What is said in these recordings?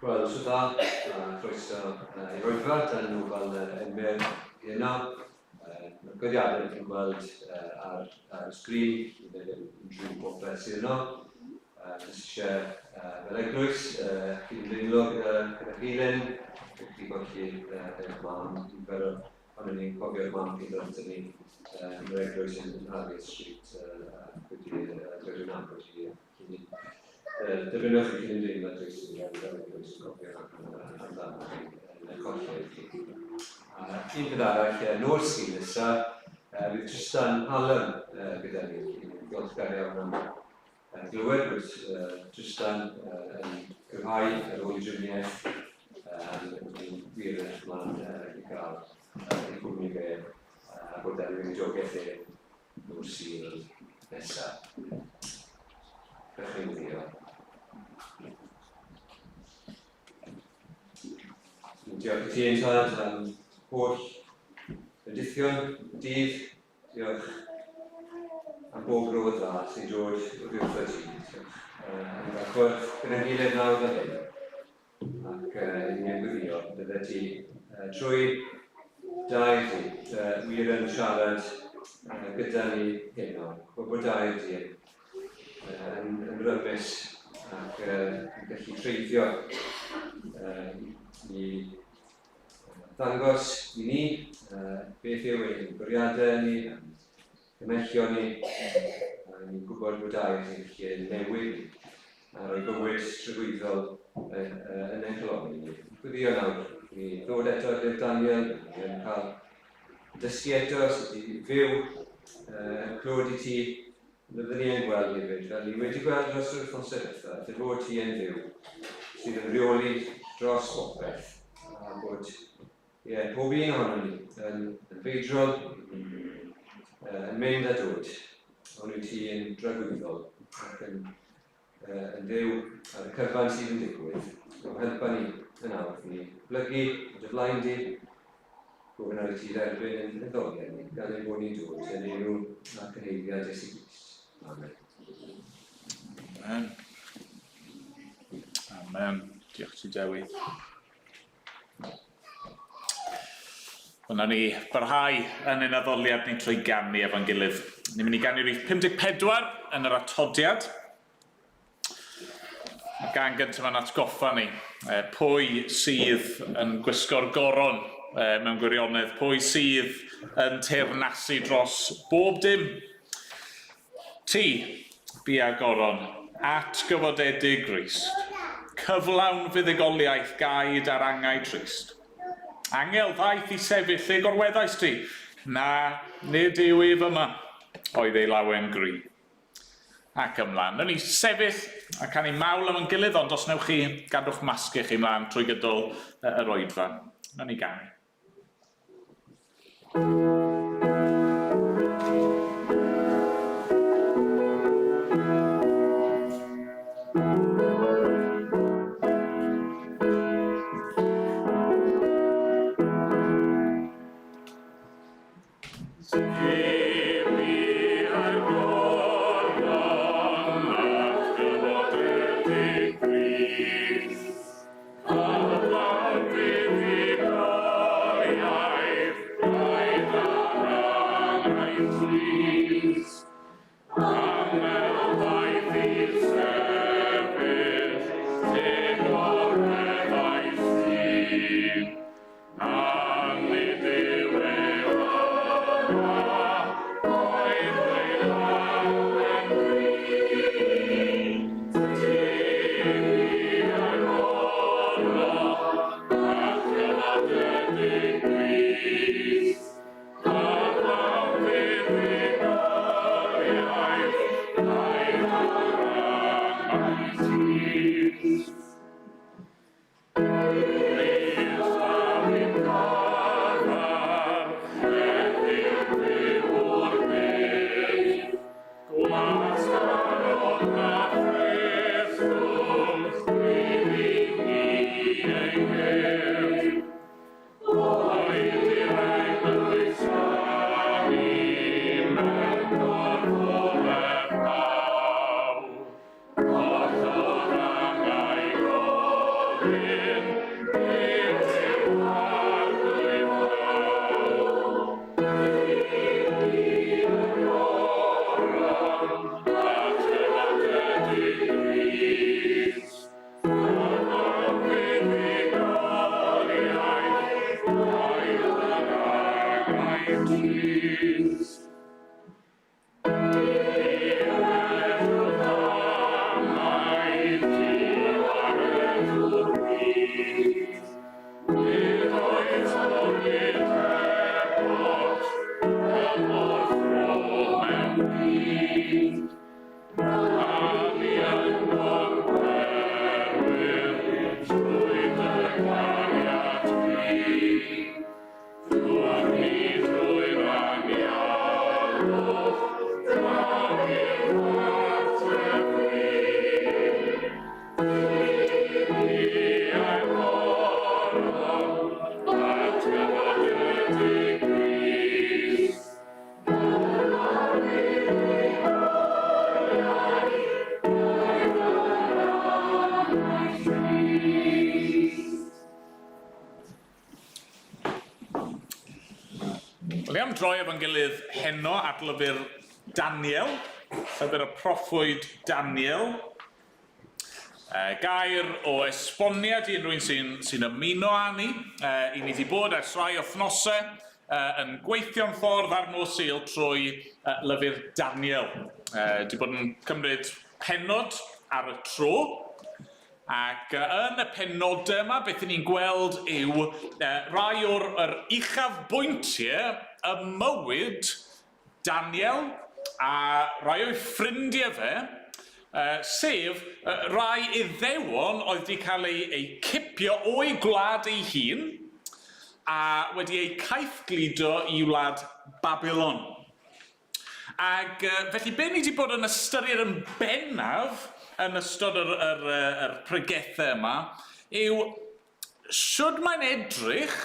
Wel, so dda, a croeso i'r oedfa, dan nhw fel Emyr i yno. Mae'r gweddiadau chi'n gweld ar y sgrin, i ddim unrhyw bopeth sydd yno. Jyst eisiau fel eglwys, cydymdeimlo gyda chi, Lynn, gyda chi golli eich mam, nifer ohonon ni'n cofio'r mam chi dod ato ni yn yr eglwys yn Harriet Street ac wedi dod i'n nabod hi. Derbyniwch chi cydymdeimlo drwy sydd fel eglwys yn cofio amdano chi yn eich colled chi. Un peth arall, nos Sul nesaf, fydd Tristan Hallam gyda ni. Ni'n ddiolchgar iawn am Glywed bod Tristan yn cryfhau ar ôl ei driniaeth, ni'n wir yn edrych ymlaen i gael ei gwmni fe a bod ar ei weinidogaeth e nos Sul nesaf. Dechreuwn ddio. Diolch i ti ein tad am holl fendithion y dydd. Diolch am bob rhodd dda sy'n dod oddi wrtho ti. Diolch am gael cwrdd gyda'n gilydd nawr fel hyn. Ac i ni'n gweddio, bydde ti trwy dair di, wir yn siarad gyda ni heno. Gwybod bod dair di yn rymus ac yn gallu treiddio i Ddangos i ni beth yw ein bwriadau ni, a'n cymhellion ni, a ni'n gwybod bod air yn gallu newid ni a rhoi bywyd tragwyddol yn ein calonnau ni. Gweddio nawr i ni ddod eto i'r Daniel, ni yn cael dysgu eto sut i fyw yn clod i ti, Byddwn ni yn gweld hefyd, fel ni wedi gweld dros yr wythnosau diwethaf, dy fod ti yn Dduw sydd yn rheoli dros bopeth, a bod ie, pob un ohonom ni yn, yn feidrol, yn mynd a dod, ond wyt ti yn dragwyddol ac yn, yn Dduw ar y cyfan sydd yn digwydd. O helpa ni yn awr wrth i ni blygu o dy flaen di, Gofyn ar i ti dderbyn ein addoliad ni, gan ein bod ni'n dod yn enw ac yn eiliad Iesu Grist. Amen. Amen. Amen. Diolch ti, Dewi. Wel, nawn ni barhau yn ein addoliad ni trwy ganu efo'n gilydd. Ni'n mynd i ganu rhif 54 yn yr atodiad. Mae'r gan gyntaf yn atgoffa ni pwy sydd yn gwisgo'r goron mewn gwirionedd, pwy sydd yn teyrnasu dros bob dim. Ti, bia goron, atgyfodedig Grist, cyflawn fuddugoliaeth gaed ar angau trist. Angel ddaeth i sefyll lle gorweddais ti, na, nid yw ef yma, oedd ei lawen gri. Ac ymlaen. Nawn ni sefyll a canu mawl am yn gilydd, ond os newch chi, gadw'ch masgiau chi mlaen trwy gydol yr oedfa. Nawn ni ganu. droi efo'n gilydd heno at lyfr Daniel, llyfr y proffwyd Daniel. Gair o esboniad i unrhyw un sy'n sy ymuno â ni. I ni wedi bod ers rhai wythnosau yn gweithio'n ffordd ar nos Sul trwy lyfr Daniel. Wedi bod yn cymryd pennod ar y tro, Ac yn y penodau yma, beth 'y ni'n gweld yw rai o'r yr uchafbwyntiau ym mywyd Daniel a rai o'i ffrindiau fe, sef rai Iddewon oedd wedi cael eu, eu cipio o'i gwlad ei hun a wedi eu caethgludo i wlad Babilon. Ac felly be ni wedi bod yn ystyried yn bennaf yn ystod yr, yr, yr pregethau yma yw shwd mae'n edrych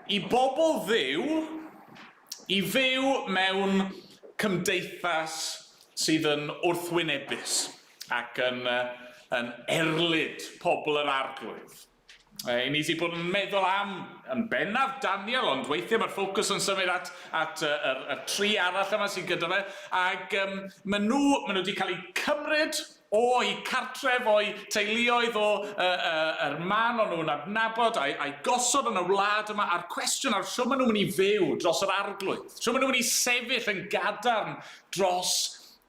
i bobl Dduw i fyw mewn cymdeithas sydd yn wrthwynebus ac yn, yn erlid pobl yr Arglwydd. I ni 'di bod yn meddwl am, yn bennaf, Daniel, ond weithiau mae'r ffocws yn symud at, at y, y, y tri arall yma sydd gyda fe, ac um, maen nhw, maen nhw wedi cael eu cymryd o'u cartref, o'u teuluoedd, o uh, uh, yr man o'n nhw'n adnabod, a'i, a'i gosod yn y wlad yma, a'r cwestiwn ar shwt maen nhw'n mynd i fyw dros yr Arglwydd, shwt maen nhw'n mynd i sefyll yn gadarn dros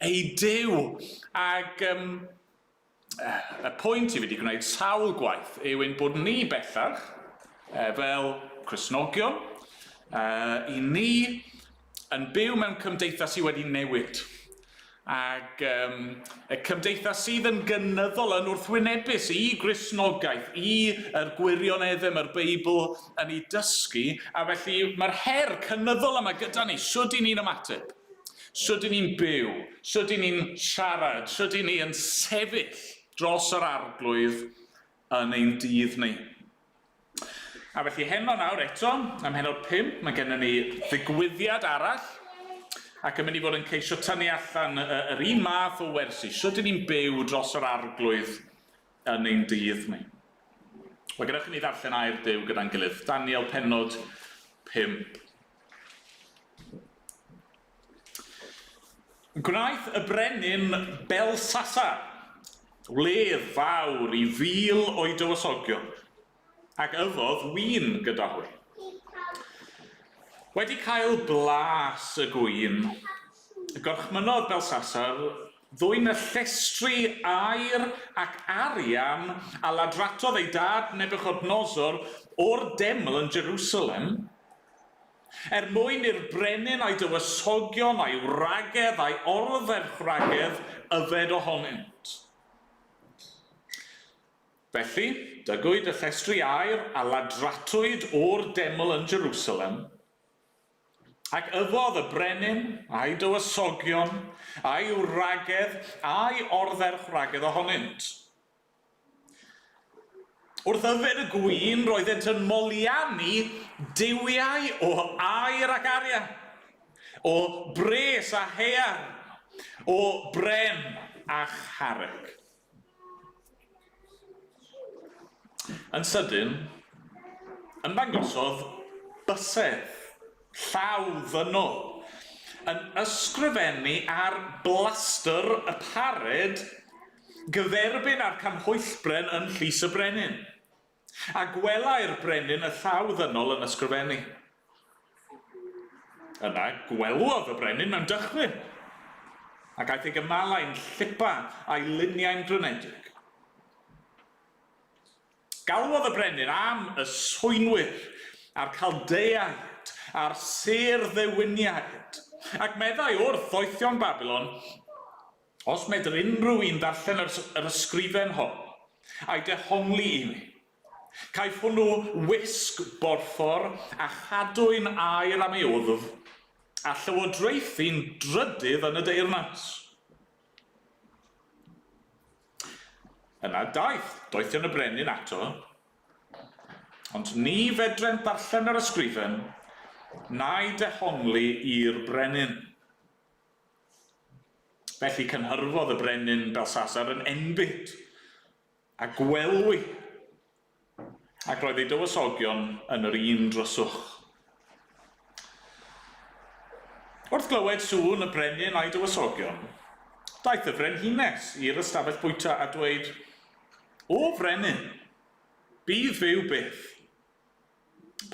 eu Duw. Ac um, Y pwynt i fi wedi gwneud sawl gwaith yw ein bod ni bellach, fel Cristnogion, i ni yn byw mewn cymdeithas sydd wedi newid. Ac um, y cymdeithas sydd yn gynyddol yn wrthwynebus i Gristnogaeth, i yr gwirioneddau mae'r Beibl yn ei dysgu, a felly mae'r her cynyddol yma gyda ni, sut i ni'n ymateb? Sut 'y ni'n byw, sut 'y ni'n siarad, sut 'y ni yn sefyll dros yr Arglwydd yn ein dydd ni. A felly heno nawr eto, ym mhennod 5, mae gennym ni ddigwyddiad arall ac yn mynd i fod yn ceisio tynnu allan yr un math o wersi, sut 'y ni'n byw dros yr Arglwydd yn ein dydd ni. Wel, gadewch i ni ddarllen air Duw gyda'n gilydd. Daniel pennod 5. Gwnaeth y brenin Belsasar wledd fawr i fil o'i dywysogion, ac yfodd win gyda hwy. Wedi cael blas y gwin, gorchmynnodd Belsasar ddwyn y llestri aur ac arian a ladratodd ei dad Nebuchadnosor o'r deml yn Jerusalem, Er mwyn i'r brenin a'i dywysogion a'i wragedd a'i ordderchwragedd yfed ohonynt. Felly, dygwyd y llestri aur a ladratwyd o'r deml yn Jerusalem, ac yfodd y brenin a'i dywysogion a'i wragedd a'i ordderchwragedd ohonynt. Wrth yfed y gwin, roeddent yn moliannu duwiau o aur ac arian, o bres a haearn, o bren a charreg. Yn sydyn, ymddangosodd bysedd llaw ddynol yn ysgrifennu ar blastr y pared gyferbyn â'r canhwyllbren yn llys y brenin, a gwelai'r brenin y llaw ddynol yn ysgrifennu. Yna gwelwodd y brenin mewn dychryn, ac aeth ei gymalau'n llipa a'i luniau'n grynedig. Galwodd y brenin am y swynwyr, a'r Chaldeaid, a'r sêr-ddewiniaid, ac meddai wrth ddoethion Babilon, Os medr unrhyw un ddarllen yr, yr ysgrifen hon, a'i dehongli i mi, caiff hwnnw wisg borffor a chadwyn aur am ei wddf, a llywodraethu'n drydydd yn y deyrnas. Yna daeth doethion y brenin ato, ond ni fedrent ddarllen yr ysgrifen, na'i dehongli i'r brenin. Felly cynhyrfodd y brenin Belsasar yn enbyd, a gwelwi, ac roedd ei dywysogion yn yr un dryswch. Wrth glywed sŵn y brenin a'i dywysogion, daeth y frenhines i'r ystafell bwyta a dweud, O frenin, bydd fyw byth.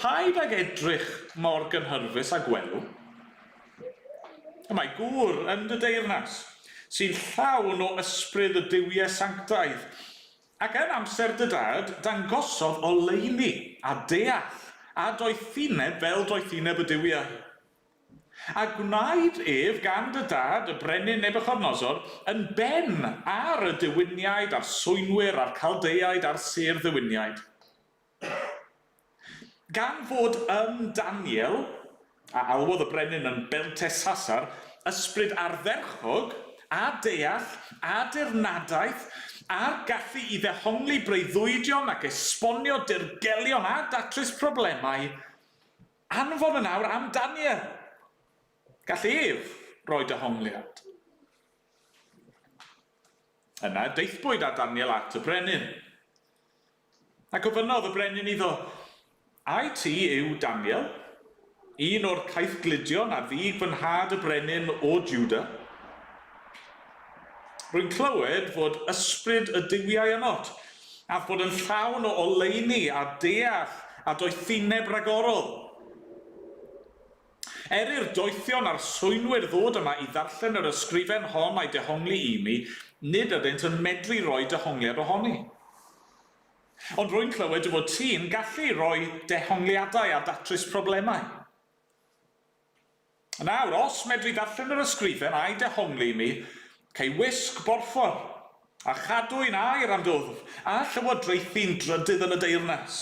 Paid ag edrych mor gynhyrfus â gwelw. Y mae gŵr yn dy deyrnas, sy'n llawn o ysbryd y duwiau sanctaidd, ac yn amser dy dad, dangosodd oleuni, a deall, a doethineb fel doethineb y duwiau. A gwnaed ef gan dy dad, y brenin Nebuchadnosor, yn ben ar y dewiniaid, a'r swynwyr, a'r Chaldeaid, a'r sêr-ddewiniaid. Gan fod yn Daniel, a alwodd y brenin yn Beltesasar, ysbryd ardderchog, a deall, a dirnadaeth, a'r gallu i ddehongli breuddwydion ac esbonio dirgelion a datrys problemau, anfon yn awr am Daniel. Gall ef roi dehongliad. Yna daethpwyd â Daniel at y brenin. A gofynnodd y brenin iddo, Ai ti yw Daniel, un o'r caethgludion a ddug fy nhad y brenin o Juda? Rwy'n clywed fod ysbryd y duwiau ynot, a'th fod yn llawn o oleuni a deall a doethineb ragorol. Er i'r doethion a'r swynwyr ddod yma i ddarllen yr ysgrifen hon a'i dehongli i mi, nid ydynt yn medru rhoi dehongliad ohoni. Ond rwy'n clywed dy fod ti'n gallu rhoi dehongliadau a datrys problemau. Yn awr, os medri ddarllen yr ysgrifen a'i dehongli i mi, cei wisg borffor, a chadwyn aur am dy wddf, a llywodraethu'n drydydd yn y deyrnas.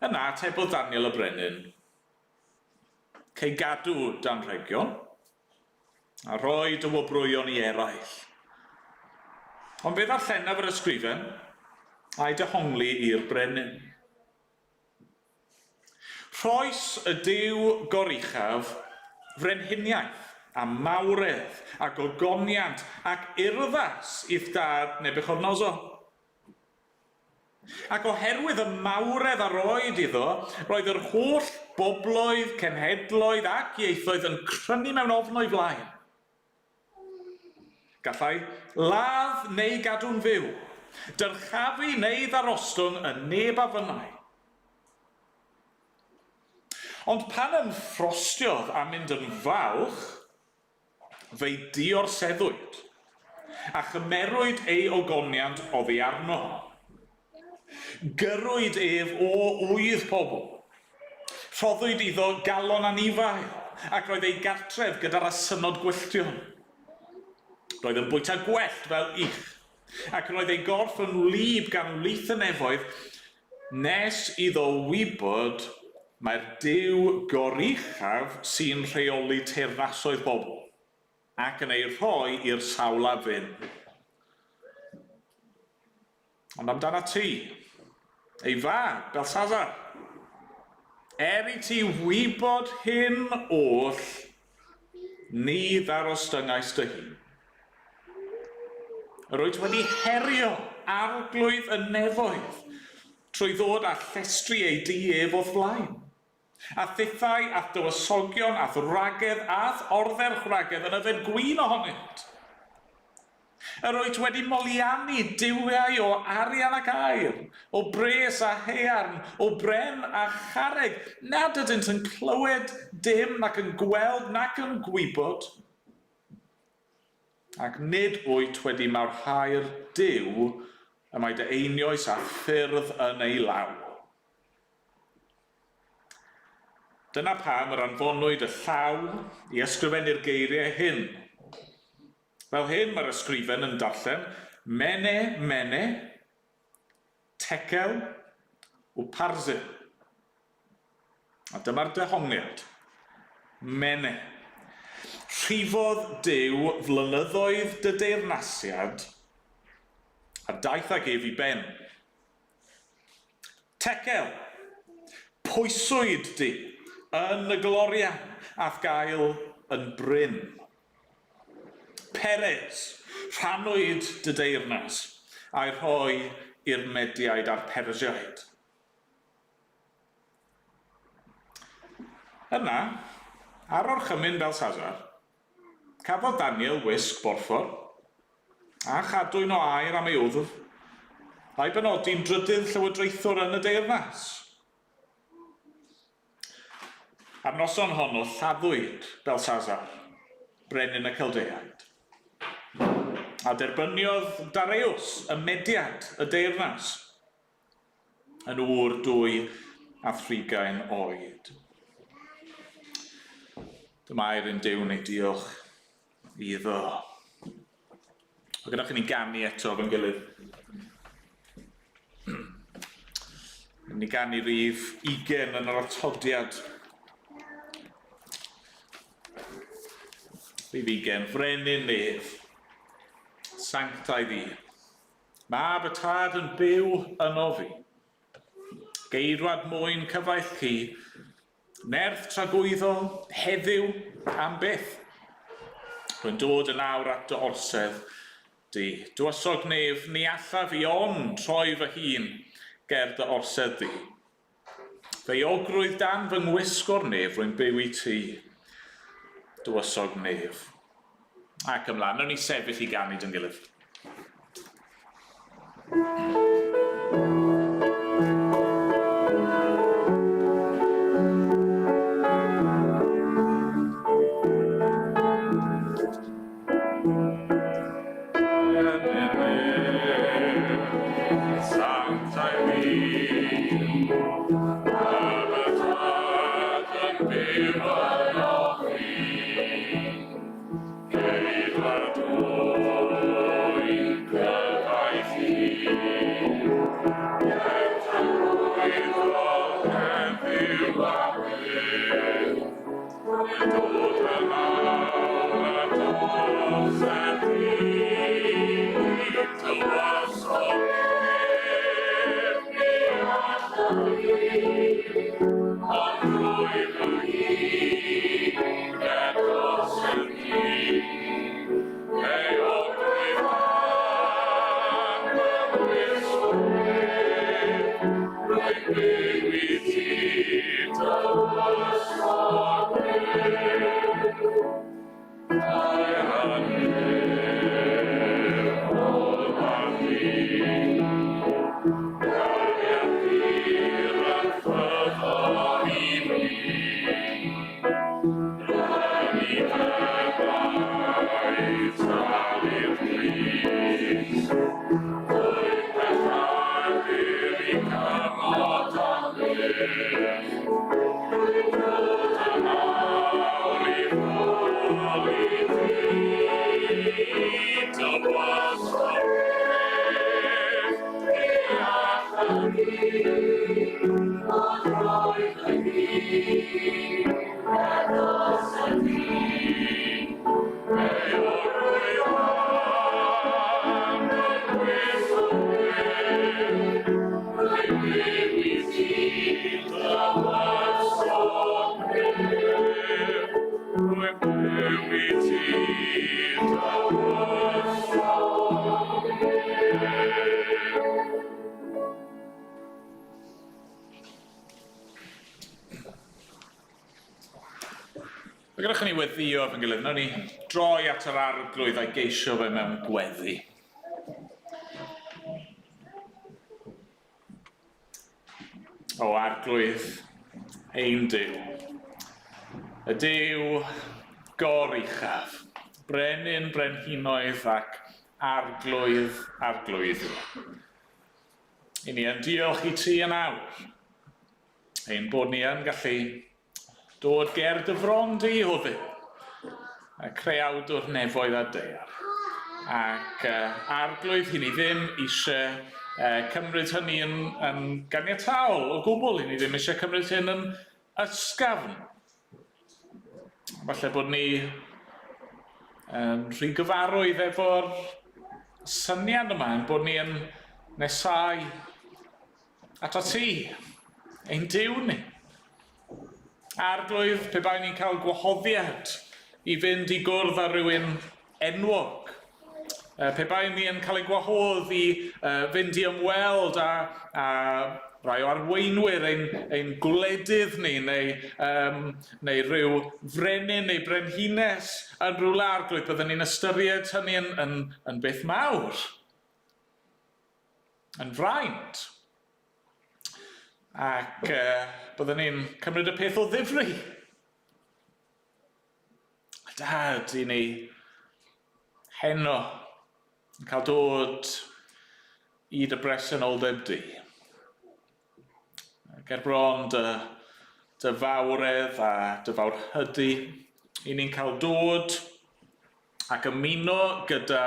Yna atebodd Daniel y brenin, Cei gadw d'anrhegion, a rhoi dy wobrwyon i eraill. Ond fe ddarllenaf yr ysgrifen, a'i dehongli i'r brenin. Rhoes y Duw Goruchaf frenhiniaeth, a mawredd, a gogoniant, ac urddas i'th dad Nebuchadnosor. Ac oherwydd y mawredd a roed iddo, roedd yr holl bobloedd, cenhedloedd ac ieithoedd yn crynu mewn ofn o'i flaen. Gallai ladd neu gadw'n fyw, dyrchafu neu ddarostwng y neb a fynnai. Ond pan ymffrostiodd a mynd yn falch, Fe'i diorseddwyd, a chymerwyd ei ogoniant oddi arno. Gyrrwyd ef o ŵydd pobl. Rhoddwyd iddo galon anifail, ac roedd ei gartref gyda'r asynnod gwylltion. Roedd yn bwyta gwellt fel ych, ac roedd ei gorff yn wlyb gan wlith y nefoedd, Nes iddo wybod mai'r Duw Goruchaf sy'n rheoli teyrnasoedd bobl, ac yn eu rhoi i'r sawl a fyn. Ond amdanat ti, ei fab, Belshazzar, er i ti wybod hyn oll, ni ddarostyngaist dy hun. Yr wyt wedi herio Arglwydd y nefoedd trwy ddod â llestri ei dŷ ef o'th flaen, a thithau a'th dywysogion a'th wragedd a'th ordderchwragedd yn yfed gwin ohonynt. Yr wyt wedi moliannu duwiau o arian ac aur, o bres a haearn, o bren a charreg, nad ydynt yn clywed dim nac yn gweld nac yn gwybod. Ac nid wyt wedi mawrhau'r Duw y mae dy einioes a'th ffyrdd yn ei law. Dyna pam yr anfonwyd y llaw i ysgrifennu'r geiriau hyn. Fel hyn mae'r ysgrifen yn darllen, Mene, Mene, Tekel, Upharsin. A dyma'r dehongliad. Mene. Rhifodd Duw flynyddoedd dy deyrnasiad, a daeth ag ef i ben. Tekel. Pwyswyd di yn y glorian, a'th gael yn brin. Peres. Rhannwyd dy deyrnas, a'i rhoi i'r Mediaid a'r Persiaid. Yna, ar orchymyn Belsazar, cafodd Daniel wisg borffor, a chadwyn o aur am ei wddf, a'i benodi'n drydydd llywodraethwr yn y deyrnas. A'r noson honno lladdwyd Belsazar, brenin y Celdeaid. A derbyniodd Dareius y mediad y deyrnas, yn ŵr 32 oed. Dyma air ein Duw ni, diolch iddo. O gyda chi ni ganu eto efo'n gilydd. Ni ganu rif 20 yn yr atodiad. Rif 20, Frenin Nef, Sanctaidd i. Mab y Tad yn byw yno fi. Geirwad mwyn cyfaill ci, Nerth tragwyddol, heddiw, am byth. Rwy'n dod yn awr at dy orsedd di. Dywysog nef, ni allaf i ond troi fy hun ger dy orsedd di. Fe euogrwydd dan fy ngwisg o'r nef, rwy'n byw i ti, dywysog nef. Ac ymlaen, nawn ni sefyll i ganu dy'n gilydd. Fe gadewch i ni weddïo efo'n gilydd. Nawn ni droi at yr arglwydd a'i geisio fe mewn gweddi. O arglwydd, ein Duw, y Duw goruchaf, brenin brenhinoedd ac arglwydd arglwyddi. I ni yn diolch i ti yn awr, ein bod ni yn gallu dod ger dy fron di, o Dduw, y creawdwr nefoedd a daear. Ac uh, arglwydd, i ni ddim eisiau uh, cymryd hynny yn, yn ganiataol o gwbl, i ni ddim eisiau cymryd hyn yn ysgafn. Falle bod ni yn rhy gyfarwydd efo'r syniad yma, ein bod ni yn nesau ato ti, ein Duw ni. Arglwydd, pe bai ni'n cael gwahoddiad i fynd i gwrdd â rhywun enwog, pe bai ni yn cael ein gwahodd i fynd i ymweld â, â rai o arweinwyr ein, ein gwledydd ni, neu, um, neu rhyw frenin neu brenhines yn rhywle arglwydd, byddwn ni'n ystyried hynny yn, yn, yn beth mawr, yn fraint. Ac uh, byddwn ni'n cymryd y peth o ddifri. Dad, i ni heno yn cael dod i dy bresenoldeb di. Ger bron dy, dy fawredd a dy fawrhydi, i ni'n cael dod ac ymuno gyda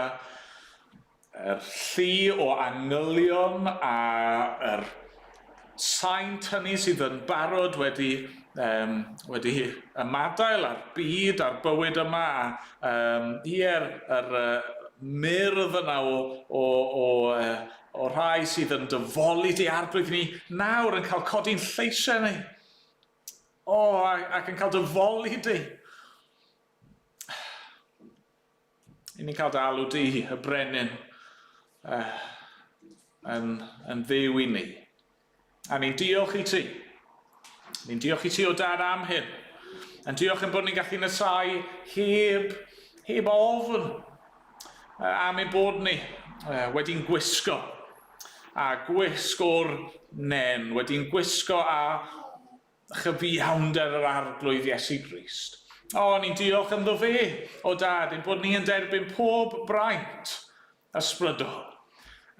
yr llu o angylion a'r saint hynny sydd yn barod wedi, um, wedi ymadael â'r byd a'r bywyd yma, a um, ie'r yr, uh, myrdd yna o, o, o, uh, o rhai sydd yn dyfoli di arglwydd ni nawr yn cael codi'n lleisiau ni. O, ac yn cael dyfoli di. I ni'n cael dy alw di, y brenin, uh, yn, yn ddiw i ni. A ni'n diolch i ti. Ni'n diolch i ti o dad am hyn. Yn diolch yn bod ni'n gallu nesau heb, heb ofn am ein bod ni wedi'n gwisgo a gwisg o'r nen, wedi'n gwisgo a chyfiawnder yr Arglwydd Iesu Grist. O, ni'n diolch ynddo fe, o Dad, ein bod ni yn derbyn pob braint ysbrydol.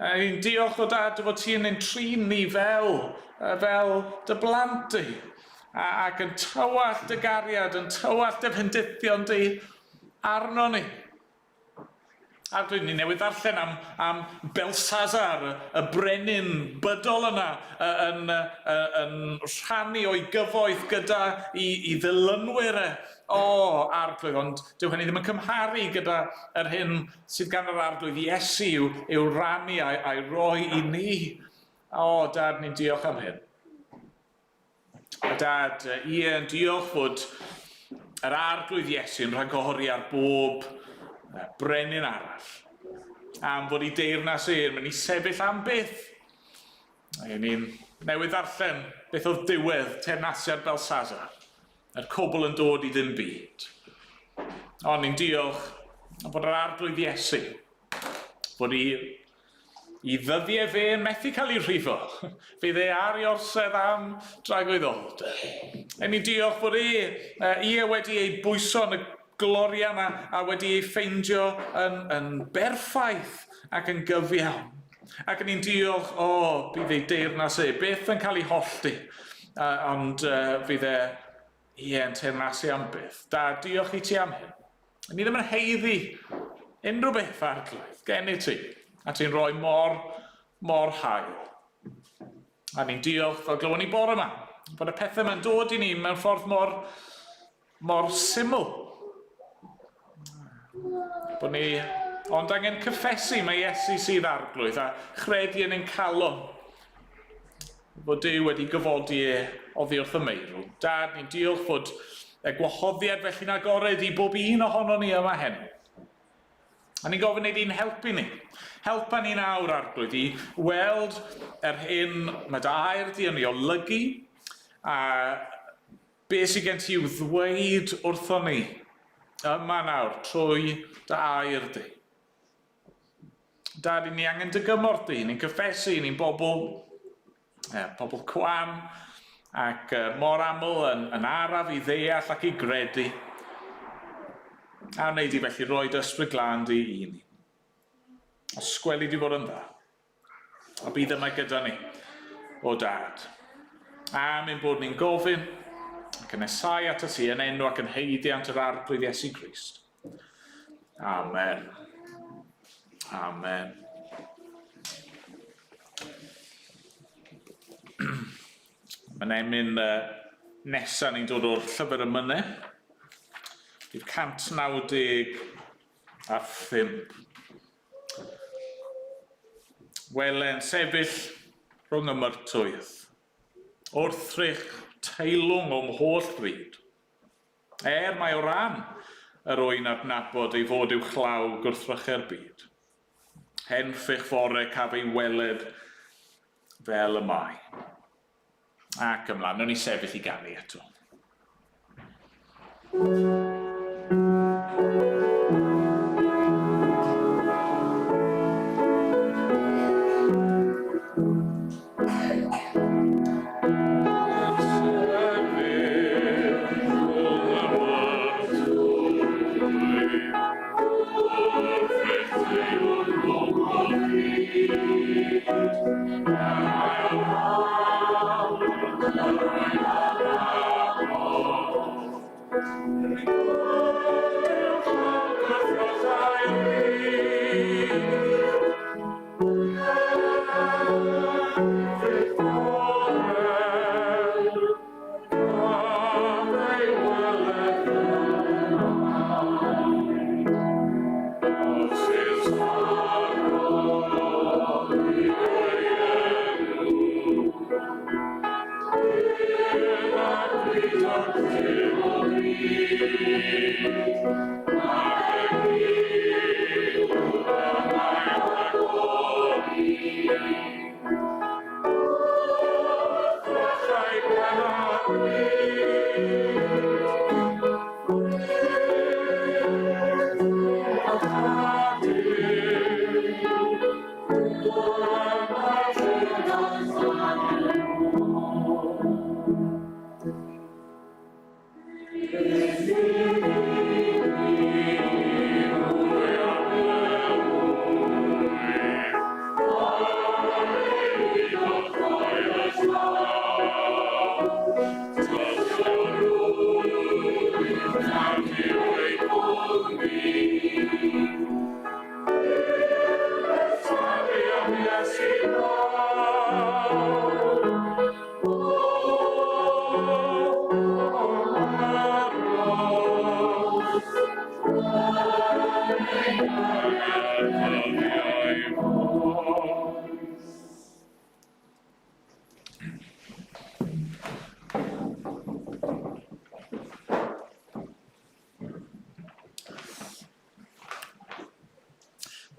Ni'n diolch o Dad dy fod ti yn ein trin ni fel, fel dy blant di, ac yn tywallt dy gariad, yn tywallt dy fendithion di arno ni. Arglwydd, ni newydd ddarllen am, am Belsazar, y brenin bydol yna, yn, yn rhannu o'i gyfoeth gyda i, i ddilynwyr e. O, arglwydd, ond dyw hynny ddim yn cymharu gyda yr hyn sydd gan yr arglwydd Iesu i'w, i'w rannu a'i, a'i roi i ni. O, dad, ni'n diolch am hyn. A dad, ie, yn diolch fod yr arglwydd Iesu yn rhagori ar bob brenin arall. Am fod ei deyrnas e'n mynd i sefyll am byth. A ni'n newydd ddarllen beth oedd diwedd teyrnasiad Belsazar. Yr cwbl yn dod i ddim byd. Ond ni'n diolch fod yr arglwydd Iesu, fod i I ddyddiau fe yn methu cael ei rhifo. Fydd e ar ei orsedd am dragwyddoldeb. E ni'n diolch bod e, ie, wedi ei bwyso yn y gloria yma a wedi ei ffeindio yn, yn berffaith ac yn gyfiawn. Ac ni'n diolch, o, bydd ei deyrnas e byth yn cael ei hollti, uh, ond uh, fydd e, ie, yn teyrnasu am byth. Da, diolch i ti am hyn. Ni ddim yn haeddu unrhyw beth, Arglwydd, gen i ti. A ti'n rhoi mor, mor hael. A ni'n diolch, fel glywon ni bore yma, bod y pethau yma'n dod i ni mewn ffordd mor, mor syml. Bod ni ond angen cyffesu mae Iesu sydd arglwydd a chredu yn ein calon fod Duw wedi gyfodi e oddi wrth y meirw. Dad, ni'n diolch fod y gwahoddiad felly'n agored i bob un ohono ni yma heno. A ni'n gofyn i di'n helpu ni. Helpa ni nawr, Arglwydd, i weld yr hyn mae dy air di yn ei olygu, a be sydd gen ti i'w ddweud wrthon ni yma nawr trwy dy air di. Dad, i ni angen dy gymorth di, ni'n cyffesu, ni'n bobl, eh, pobl cwan, ac uh, mor aml yn, yn araf i ddeall ac i gredu. A wneud i felly roi dy ysbryd glân di i ni. Os gweli di fod yn dda. A bydd yma gyda ni, o dad. Am ein bod ni'n gofyn ac yn nesau at y ti yn enw ac yn heidiant yr Arglwydd Iesu Grist. Amen. Amen. Mae'n emyn uh, nesaf ni'n dod o'r llyfr y mynau. Bydd 195. Wele'n sefyll rhwng y myrtwydd. Wrthrych teilwng o'm holl fryd. Er mai o ran yr wy'n adnabod ei fod uwchlaw gwrthrychau'r byd. Hen ffych fore caf ei weled fel y mae. Ac ymlaen, wnawn ni sefyll i ganu eto.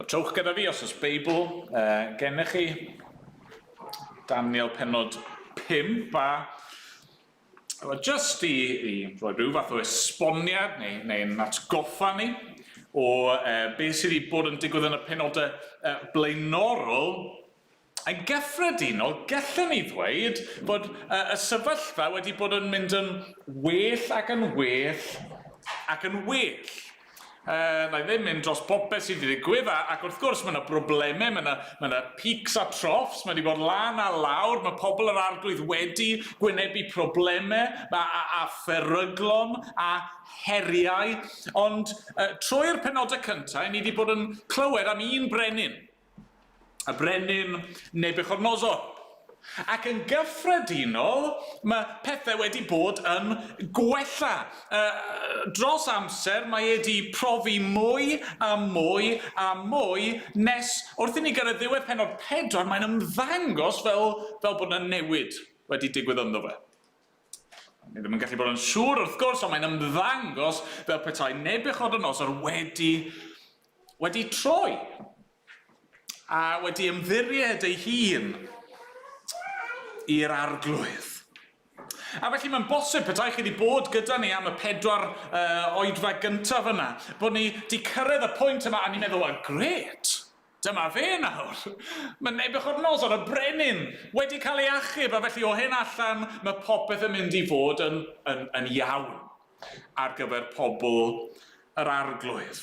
Wel, trowch gyda fi os oes Beibl gennych chi. Daniel penod 5 a Wel, jyst i, i roi rhyw fath o esboniad neu, neu'n atgoffa ni o beth sydd wedi bod yn digwydd yn y penodau blaenorol, yn gyffredinol, gallwn ni ddweud bod y sefyllfa wedi bod yn mynd yn well ac yn well ac yn well. Na i ddim mynd dros bopeth sydd wedi digwydd, a, ac wrth gwrs mae yna broblemau, mae yna, mae yna peaks a troughs, mae wedi bod lan a lawr, mae pobl yr arglwydd wedi gwynebu problemau a, a, a pheryglon a heriau, ond trwy'r penodau cyntaf, ni wedi bod yn clywed am un brenin, y brenin Nebuchadnezzar. Ac yn gyffredinol, mae pethau wedi bod yn gwella. Dros amser, mae e wedi profi mwy a mwy a mwy nes wrth i ni gyrraedd ddiwedd pennod 4, mae'n ymddangos fel, fel bod yna newid wedi digwydd ynddo fe. Ni ddim yn gallu bod yn siŵr wrth gwrs, ond mae'n ymddangos fel petai Nebuchadnezzar wedi, wedi troi a wedi ymddiried ei hun i'r arglwydd. A felly mae'n bosib, petai chi wedi bod gyda ni am y pedwar oedfa gyntaf yna, bod ni wedi cyrraedd y pwynt yma a ni'n meddwl, wel, grêt, Dyma fe nawr! Mae Nebuchadnezzar, y brenin, wedi cael ei achub, a felly o hyn allan mae popeth yn mynd i fod yn, yn, yn iawn ar gyfer pobl yr arglwydd.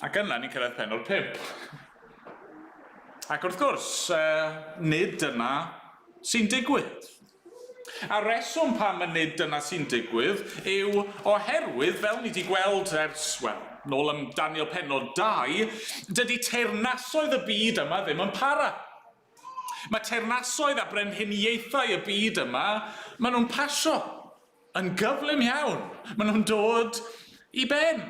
Ac yna ni'n cyrraedd pennod 5. Ac wrth gwrs, nid dyna sy'n digwydd. A reswm pam y nid dyna sy'n digwydd yw oherwydd, fel ni 'di gweld ers, wel, nôl ym Daniel pennod 2, dydy teyrnasoedd y byd yma ddim yn para. Mae teyrnasoedd a brenhiniaethau y byd yma, maen nhw'n pasio yn gyflym iawn. Maen nhw'n dod i ben.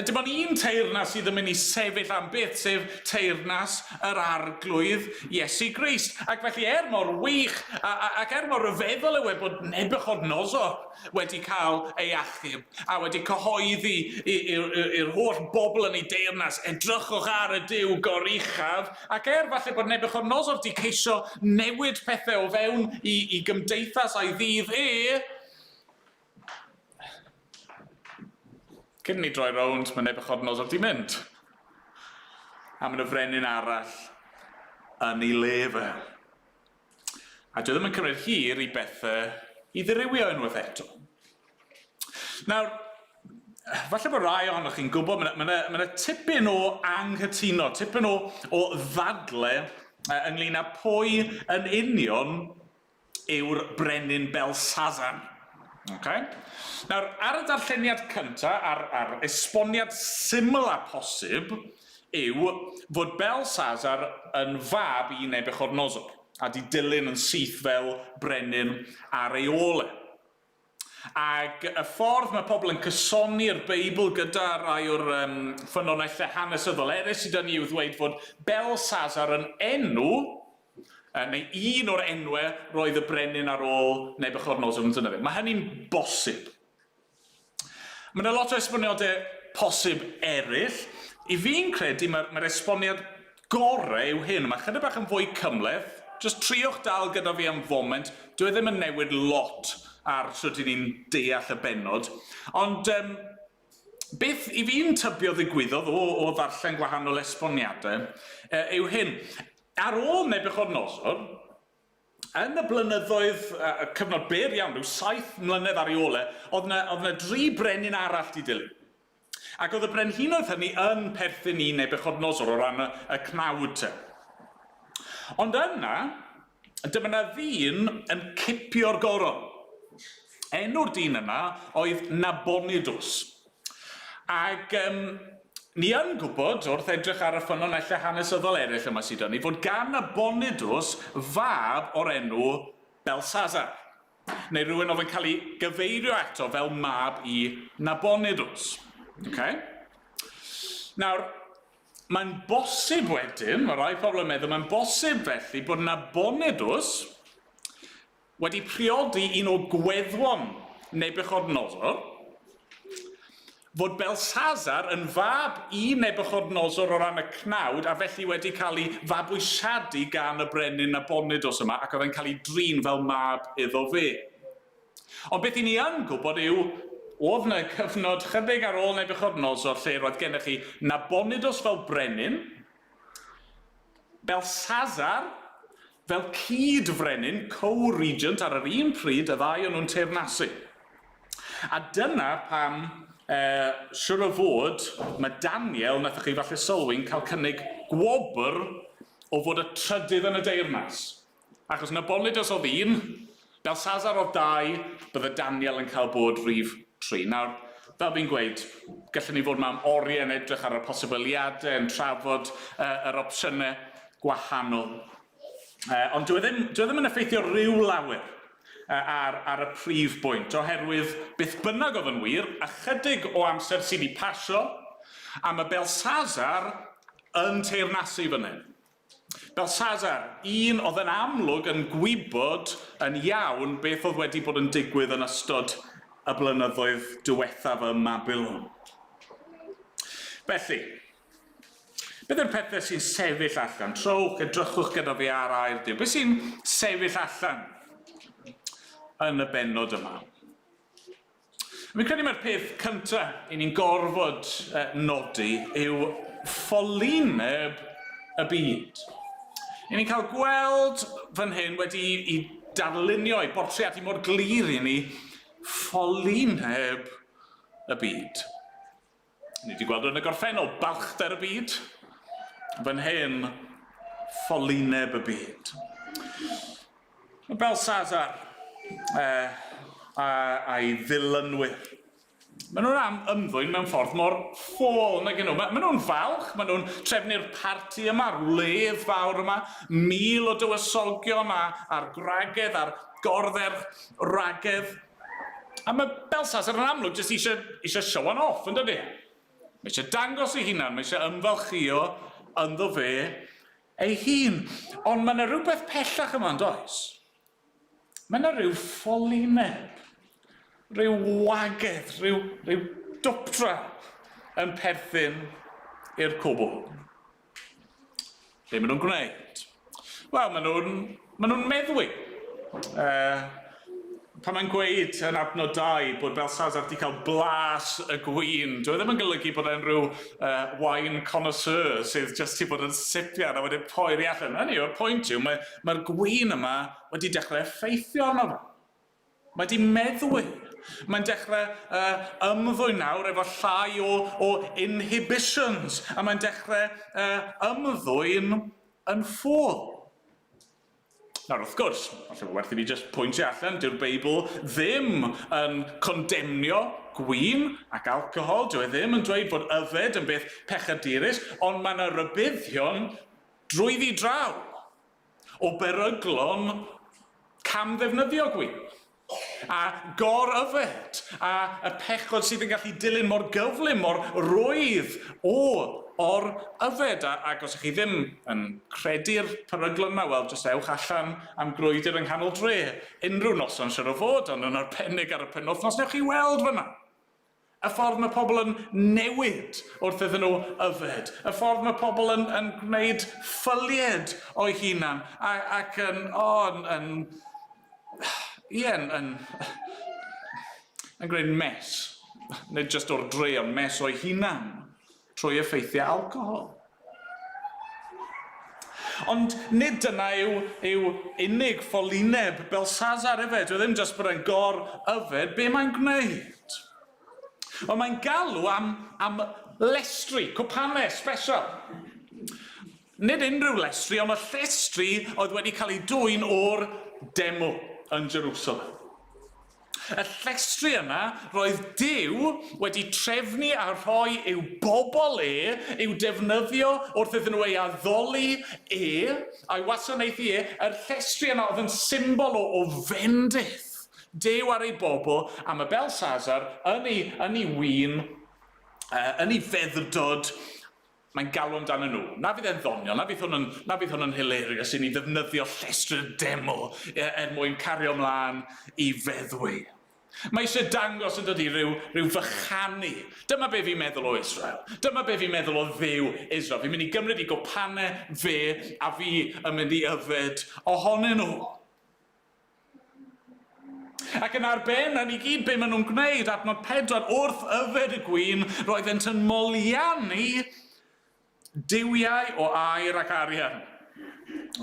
Dim ond un teyrnas sydd yn mynd i sefyll am byth, sef teyrnas yr Arglwydd Iesu Grist. Ac felly er mor wych a, a, ac er mor ryfeddol yw e bod Nebuchadnezzar wedi cael ei achub a wedi cyhoeddi i'r holl bobl yn ei deyrnas, edrychwch ar y Duw goruchaf, ac er falle bod Nebuchadnezzar wedi ceisio newid pethau o fewn i, i gymdeithas a'i ddydd e, Cyn ni droi rownd, mae Nebuchadnezzar di mynd. A mae yna frenin arall yn ei le fe. A dwi ddim yn cymryd hir i bethau i ddirywio unwaith eto. Nawr, falle bod rai ohonoch chi'n gwybod, mae yna ma ma ma tipyn o anghytuno, tipyn o, o ddadle ynglyn â pwy yn union yw'r brenin Belshazzar. Okay? Nawr, ar y darlleniad cyntaf, a'r, ar esboniad syml a posib, yw fod Belshazzar yn fab i Nebuchadnezzar, a di dilyn yn syth fel brenin ar ei ôl e. Ac y ffordd mae pobl yn cysoni'r Beibl gyda rhai o'r um, ffynonellau hanesyddol eraill sydd 'da ni yw ddweud fod Belshazzar yn enw neu un o'r enwau roedd y brenin ar ôl Nebuchadnezzar yn defnyddio. Mae hynny'n bosib. Mae yna lot o esboniadau posib eraill. I fi'n credu mae'r mae esboniad gorau yw hyn. Mae chydig bach yn fwy cymhleth. Just triwch dal gyda fi am foment. Dwi e ddim yn newid lot ar sut i ni'n deall y bennod. Ond um, beth i fi'n tybio ddigwyddodd o, o ddarllen gwahanol esboniadau yw hyn. Ar ôl Nebuchadnezzar, yn y blynyddoedd, y cyfnod byr iawn, rhyw saith mlynedd ar ei ôl e, oedd yna, oedd yna dri brenin arall di dilyn. Ac oedd y brenhinoedd hynny yn perthyn i Nebuchadnezzar o ran y, y cnawd te. Ond yna, dyma yna ddyn yn cipio'r goron. Enw'r dyn yna oedd Nabonidus. Ac um, ni yn gwybod, wrth edrych ar y ffynonellau hanesyddol eraill yma sydd ni, fod gan Nabonidus fab o'r enw Belshazzar, neu rhywun oedd yn cael ei gyfeirio ato fel mab i Nabonidus. Okay? Nawr, mae'n bosib wedyn, mae rai pobl yn meddwl, mae'n bosib felly bod Nabonidus Wedi priodi un o gweddwon Nebuchadnezzar, fod Belshazzar yn fab i Nebuchadnezzar o ran y cnawd, a felly wedi cael ei fabwysiadu gan y brenin Nabonidus yma, ac oedd e'n cael ei drin fel mab iddo fe. Ond beth i ni yn gwybod yw, oedd yna cyfnod chydig ar ôl Nebuchadnezzar lle roedd gennych chi Nabonidus fel brenin, Belshazzar, fel cyd-frenin, co-regent, ar yr un pryd, y ddau o'n nhw'n teyrnasu. A dyna pam, eh, siwr o fod, mae Daniel, wnaethoch chi falle sylwi, yn cael cynnig gwobr o fod y trydydd yn y deyrnas. Achos Nabonidus oedd un, Belshazzar oedd dau, bydde Daniel yn cael bod rhif tri. Nawr, fel fi'n gweud, gallwn ni fod yma am oriau yn edrych ar y posibiliadau, yn trafod uh, yr opsiynau gwahanol. Uh, ond dyw e ddim, dyw e ddim yn effeithio rhyw lawer uh, ar, ar y prif bwynt, oherwydd beth bynnag oedd yn wir, ychydig o amser sydd wedi pasio, a mae Belshazzar yn teyrnasu fan hyn. Belshazzar, un oedd yn amlwg yn gwybod yn iawn beth oedd wedi bod yn digwydd yn ystod y blynyddoedd diwethaf ym Mabilon. Felly, beth yw'r pethau sy'n sefyll allan? Trowch, edrychwch gyda fi ar air Duw. Beth sy'n sefyll allan yn y bennod yma? Fi'n credu mai'r peth cyntaf i ni'n gorfod nodi yw ffolineb y byd. I ni'n cael gweld fan hyn wedi i darlunio, i bortreadu mor glir i ni ffolineb y byd. Ni wedi gweld yn y gorffennol, balchder y byd. Fan hyn, ffolineb y byd. Mae Belshazzar eh, a, a'i ddilynwyr. Maen nhw'n am ymddwyn mewn ffordd mor ffôl nag nhw. Maen nhw'n falch, maen nhw'n trefnu'r parti yma, a'r wledd fawr yma, 1,000 o dywysogion a, a'r gwragedd a'r gordderch ragedd. A mae Belshazzar yn amlwg jyst eisiau, eisiau showan off, yn dydy? Mae eisiau dangos ei hunan, mae eisiau ymfalchïo ynddo fe ei hun. Ond mae yna rhywbeth pellach yma, yn does? Mae yna rhyw ffolineb, rhyw wagedd, rhyw, rhyw dwpdra yn perthyn i'r cwbl. Be maen nhw'n gwneud? Wel, maen nhw'n maen nhw'n meddwi. Uh, pan mae'n gweud yn adnod 2 bod Belshazzar wedi cael blas y gwin, dwi e ddim yn golygu bod e'n rhyw uh, wine connoisseur sydd jyst wedi bod yn sipian a wedi poeri allan. Hynny yw, y pwynt yw, mae'r mae gwin yma wedi dechrau effeithio arno fo. Mae 'di meddwi. Mae'n dechrau uh, ymddwyn nawr efo llai o, o inhibitions, a mae'n dechrau uh, ymddwyn yn ffôl. Nawr, wrth gwrs, falle bod werth i fi jyst pwyntio allan, dyw'r Beibl ddim yn condemnio gwin ac alcohol, dyw e ddim yn dweud bod yfed yn beth pechadurus, ond mae yna rybuddion drwyddi draw. o beryglon camddefnyddio gwin, a gor-yfed, a y pechod sydd yn gallu dilyn mor gyflym, mor rwydd o or-yfed. A, ac os ych chi ddim yn credu'r peryglon yma, wel, jyst ewch allan am grwydr yng nghanol dre, unrhyw noson siwr o fod, ond yn arbennig ar y penwythnos, newch chi weld fyna. Y ffordd mae pobl yn newid wrth iddyn nhw yfed. Y ffordd mae pobl yn, yn gwneud ffylied o'i hunan a, ac yn, o, yn, yn, ie, yn, yn, yn gwneud mess. Nid jyst o'r dre, ond mess o'i hunan trwy effeithiau alcohol. Ond nid dyna yw, yw unig ffolineb Belshazzar efe. Dwi e ddim jyst bod e'n gor yfed, be mae'n gwneud? Wel, mae'n galw am, am lestri, cwpanau special. Nid unrhyw lestri, ond y llestri oedd wedi cael ei dwyn o'r deml yn Jerusalem. Y llestri yna, roedd Duw wedi trefnu a rhoi i'w bobl e i'w defnyddio wrth iddyn nhw ei addoli e a'i wasanaethu e. Yr llestri yna oedd yn symbol o, o fendith Duw ar ei bobl, a mae Belshazzar yn ei, yn ei win, yn ei feddwdod, Mae'n galw amdanyn nhw. Na fydd e'n ddoniol, na fydd hwn yn, na fydd hwn yn hilarious i ni ddefnyddio llestri'r deml er mwyn cario mlaen i feddwi. Mae eisiau dangos yn dydy rhyw, rhyw fychanu. Dyma be fi'n meddwl o Israel. Dyma be fi'n meddwl o Dduw Israel. Fi'n mynd i gymryd i gwpanau fe a fi yn mynd i yfed ohonyn nhw. Ac yn ar ben hynny gyd, be maen nhw'n gwneud, adnod 4, wrth yfed y gwin, roeddent yn moliannu duwiau o aur ac arian,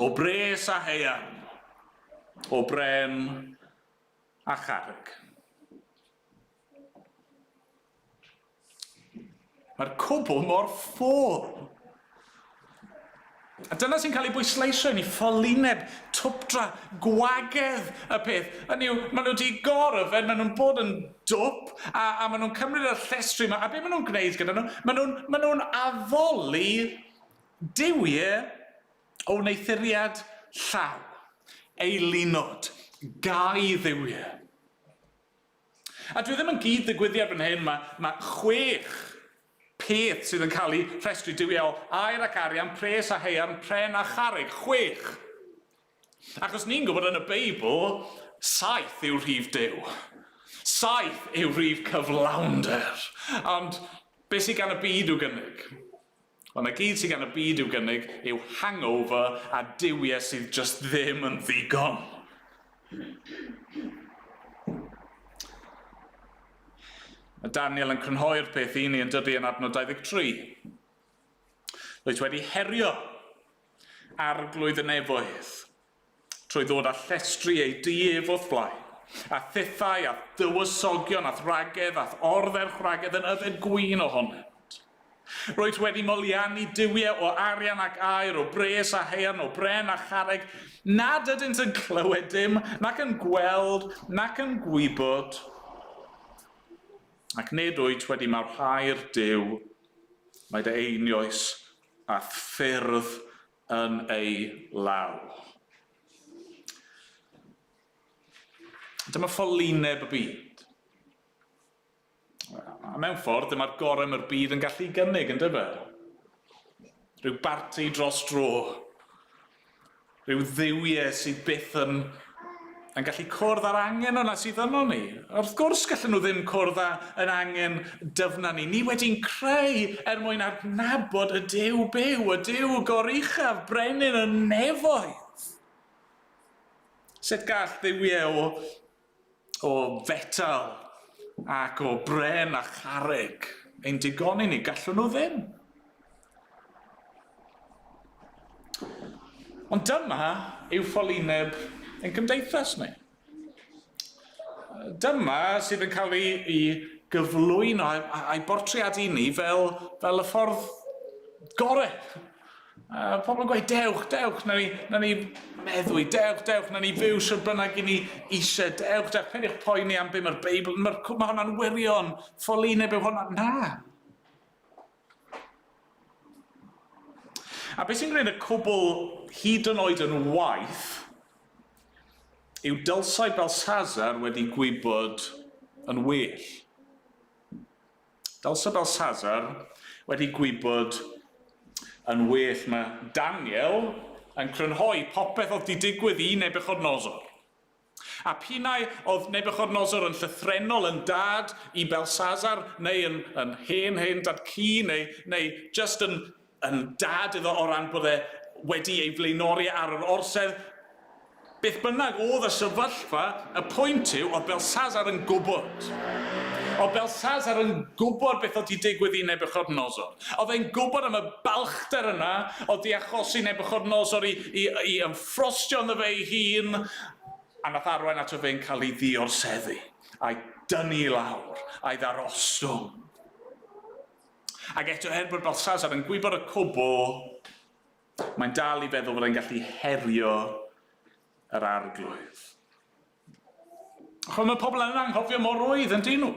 o bres a haearn, o bren a charreg. Mae'r cwbl mor ffôl. A dyna sy'n cael ei bwysleisio i ni, ffolineb, twpdra, gwagedd y peth. Hynny yw, maen nhw wedi gor-yfed, maen nhw'n bod yn dwp, a, a maen nhw'n cymryd yr llestri yma, a be maen nhw'n gwneud gyda nhw? Maen nhw'n maen nhw addoli duwiau o wneuthuriad llaw, eilunod, gau dduwiau. A dwi ddim yn gyd-ddigwyddiad fan hyn, mae, mae chwech peth sydd yn cael eu rhestru, duwiau o aur ac arian, pres a haearn, pren a charreg, chwech. Achos ni'n gwybod yn y Beibl, saith yw rhif Duw. Saith yw rhif cyflawnder. Ond beth sydd gan y byd i'w gynnig? Wel, 'na gyd sydd gan y byd i'w gynnig yw hangover a duwiau sydd jyst ddim yn ddigon. Mae Daniel yn crynhoi'r peth i ni yn dydy yn adnod 23. Rwyt wedi herio arglwydd y nefoedd trwy ddod â llestri ei dŷ ef o'th flaen, a thithau, a'th dywysogion, a'th wragedd, a'th ordderchwragedd yn yfed gwin ohonynt. Rwyt wedi moliannu duwiau o arian ac aur, o bres a haearn, o bren a charreg, nad ydynt yn clywed dim, nac yn gweld, nac yn gwybod, ac nid wyt wedi mawrhau'r Duw mae dy einioes a'th ffyrdd yn ei law. Dyma ffolineb y byd. A mewn ffordd, dyma'r gorau mae'r byd yn gallu gynnig, yn dyfe? Rhyw barti dros dro. Rhyw dduwiau sydd byth yn, yn gallu cwrdd â'r angen yna sydd yno ni. Wrth gwrs gallen nhw ddim cwrdd â yn angen dyfna ni. Ni wedi'n creu er mwyn adnabod y Duw byw, y Duw goruchaf, brenin y nefoedd. Sut gall dduwiau o, o fetal ac o bren a charreg ein digoni ni? Gallwn nhw ddim. Ond dyma yw ffolineb ein cymdeithas ni. Dyma sydd yn cael ei, ei gyflwyno a'i bortreadu ni fel, fel y ffordd gorau. A pobl yn gweud, dewch, dewch, na ni, na ni meddwi, dewch, dewch, na ni fyw sy'n bynnag i ni eisiau, dewch, dewch, peidiwch poeni am be mae'r Beibl, mae ma hwnna'n wirion, ffolineb yw hwnna. Na. A beth sy'n gwneud y cwbl hyd yn oed yn waith yw dylsai Belshazzar wedi gwybod yn well. Dylse Belshazzar wedi gwybod yn well. Mae Daniel yn crynhoi popeth oedd 'di digwydd i Nebuchadnezzar. A p'un ai oedd Nebuchadnezzar yn llythrennol yn dad i Belshazzar, neu yn, yn hen hen dad-cu, neu, neu jyst yn, yn dad iddo o ran bod e wedi ei flaenori ar yr orsedd, Beth bynnag oedd y sefyllfa, y pwynt yw, oedd Belshazzar yn gwybod. Oedd Belshazzar yn gwybod beth oedd 'di digwydd i Nebuchadnezzar. Oedd e'n gwybod am y balchder yna oedd 'di achosi Nebuchadnezzar i, i, i ymffrostio ynddo fe ei hun, a nath arwain ato fe'n cael ei ddiorseddu, a'i dynnu i lawr, a'i ddarostwng. Ac eto, er bod Belshazzar yn gwybod y cwbl, Mae'n dal i feddwl fod e'n gallu herio yr arglwydd. Chwa, mae pobl yn anghofio mor rwydd yn dyn nhw.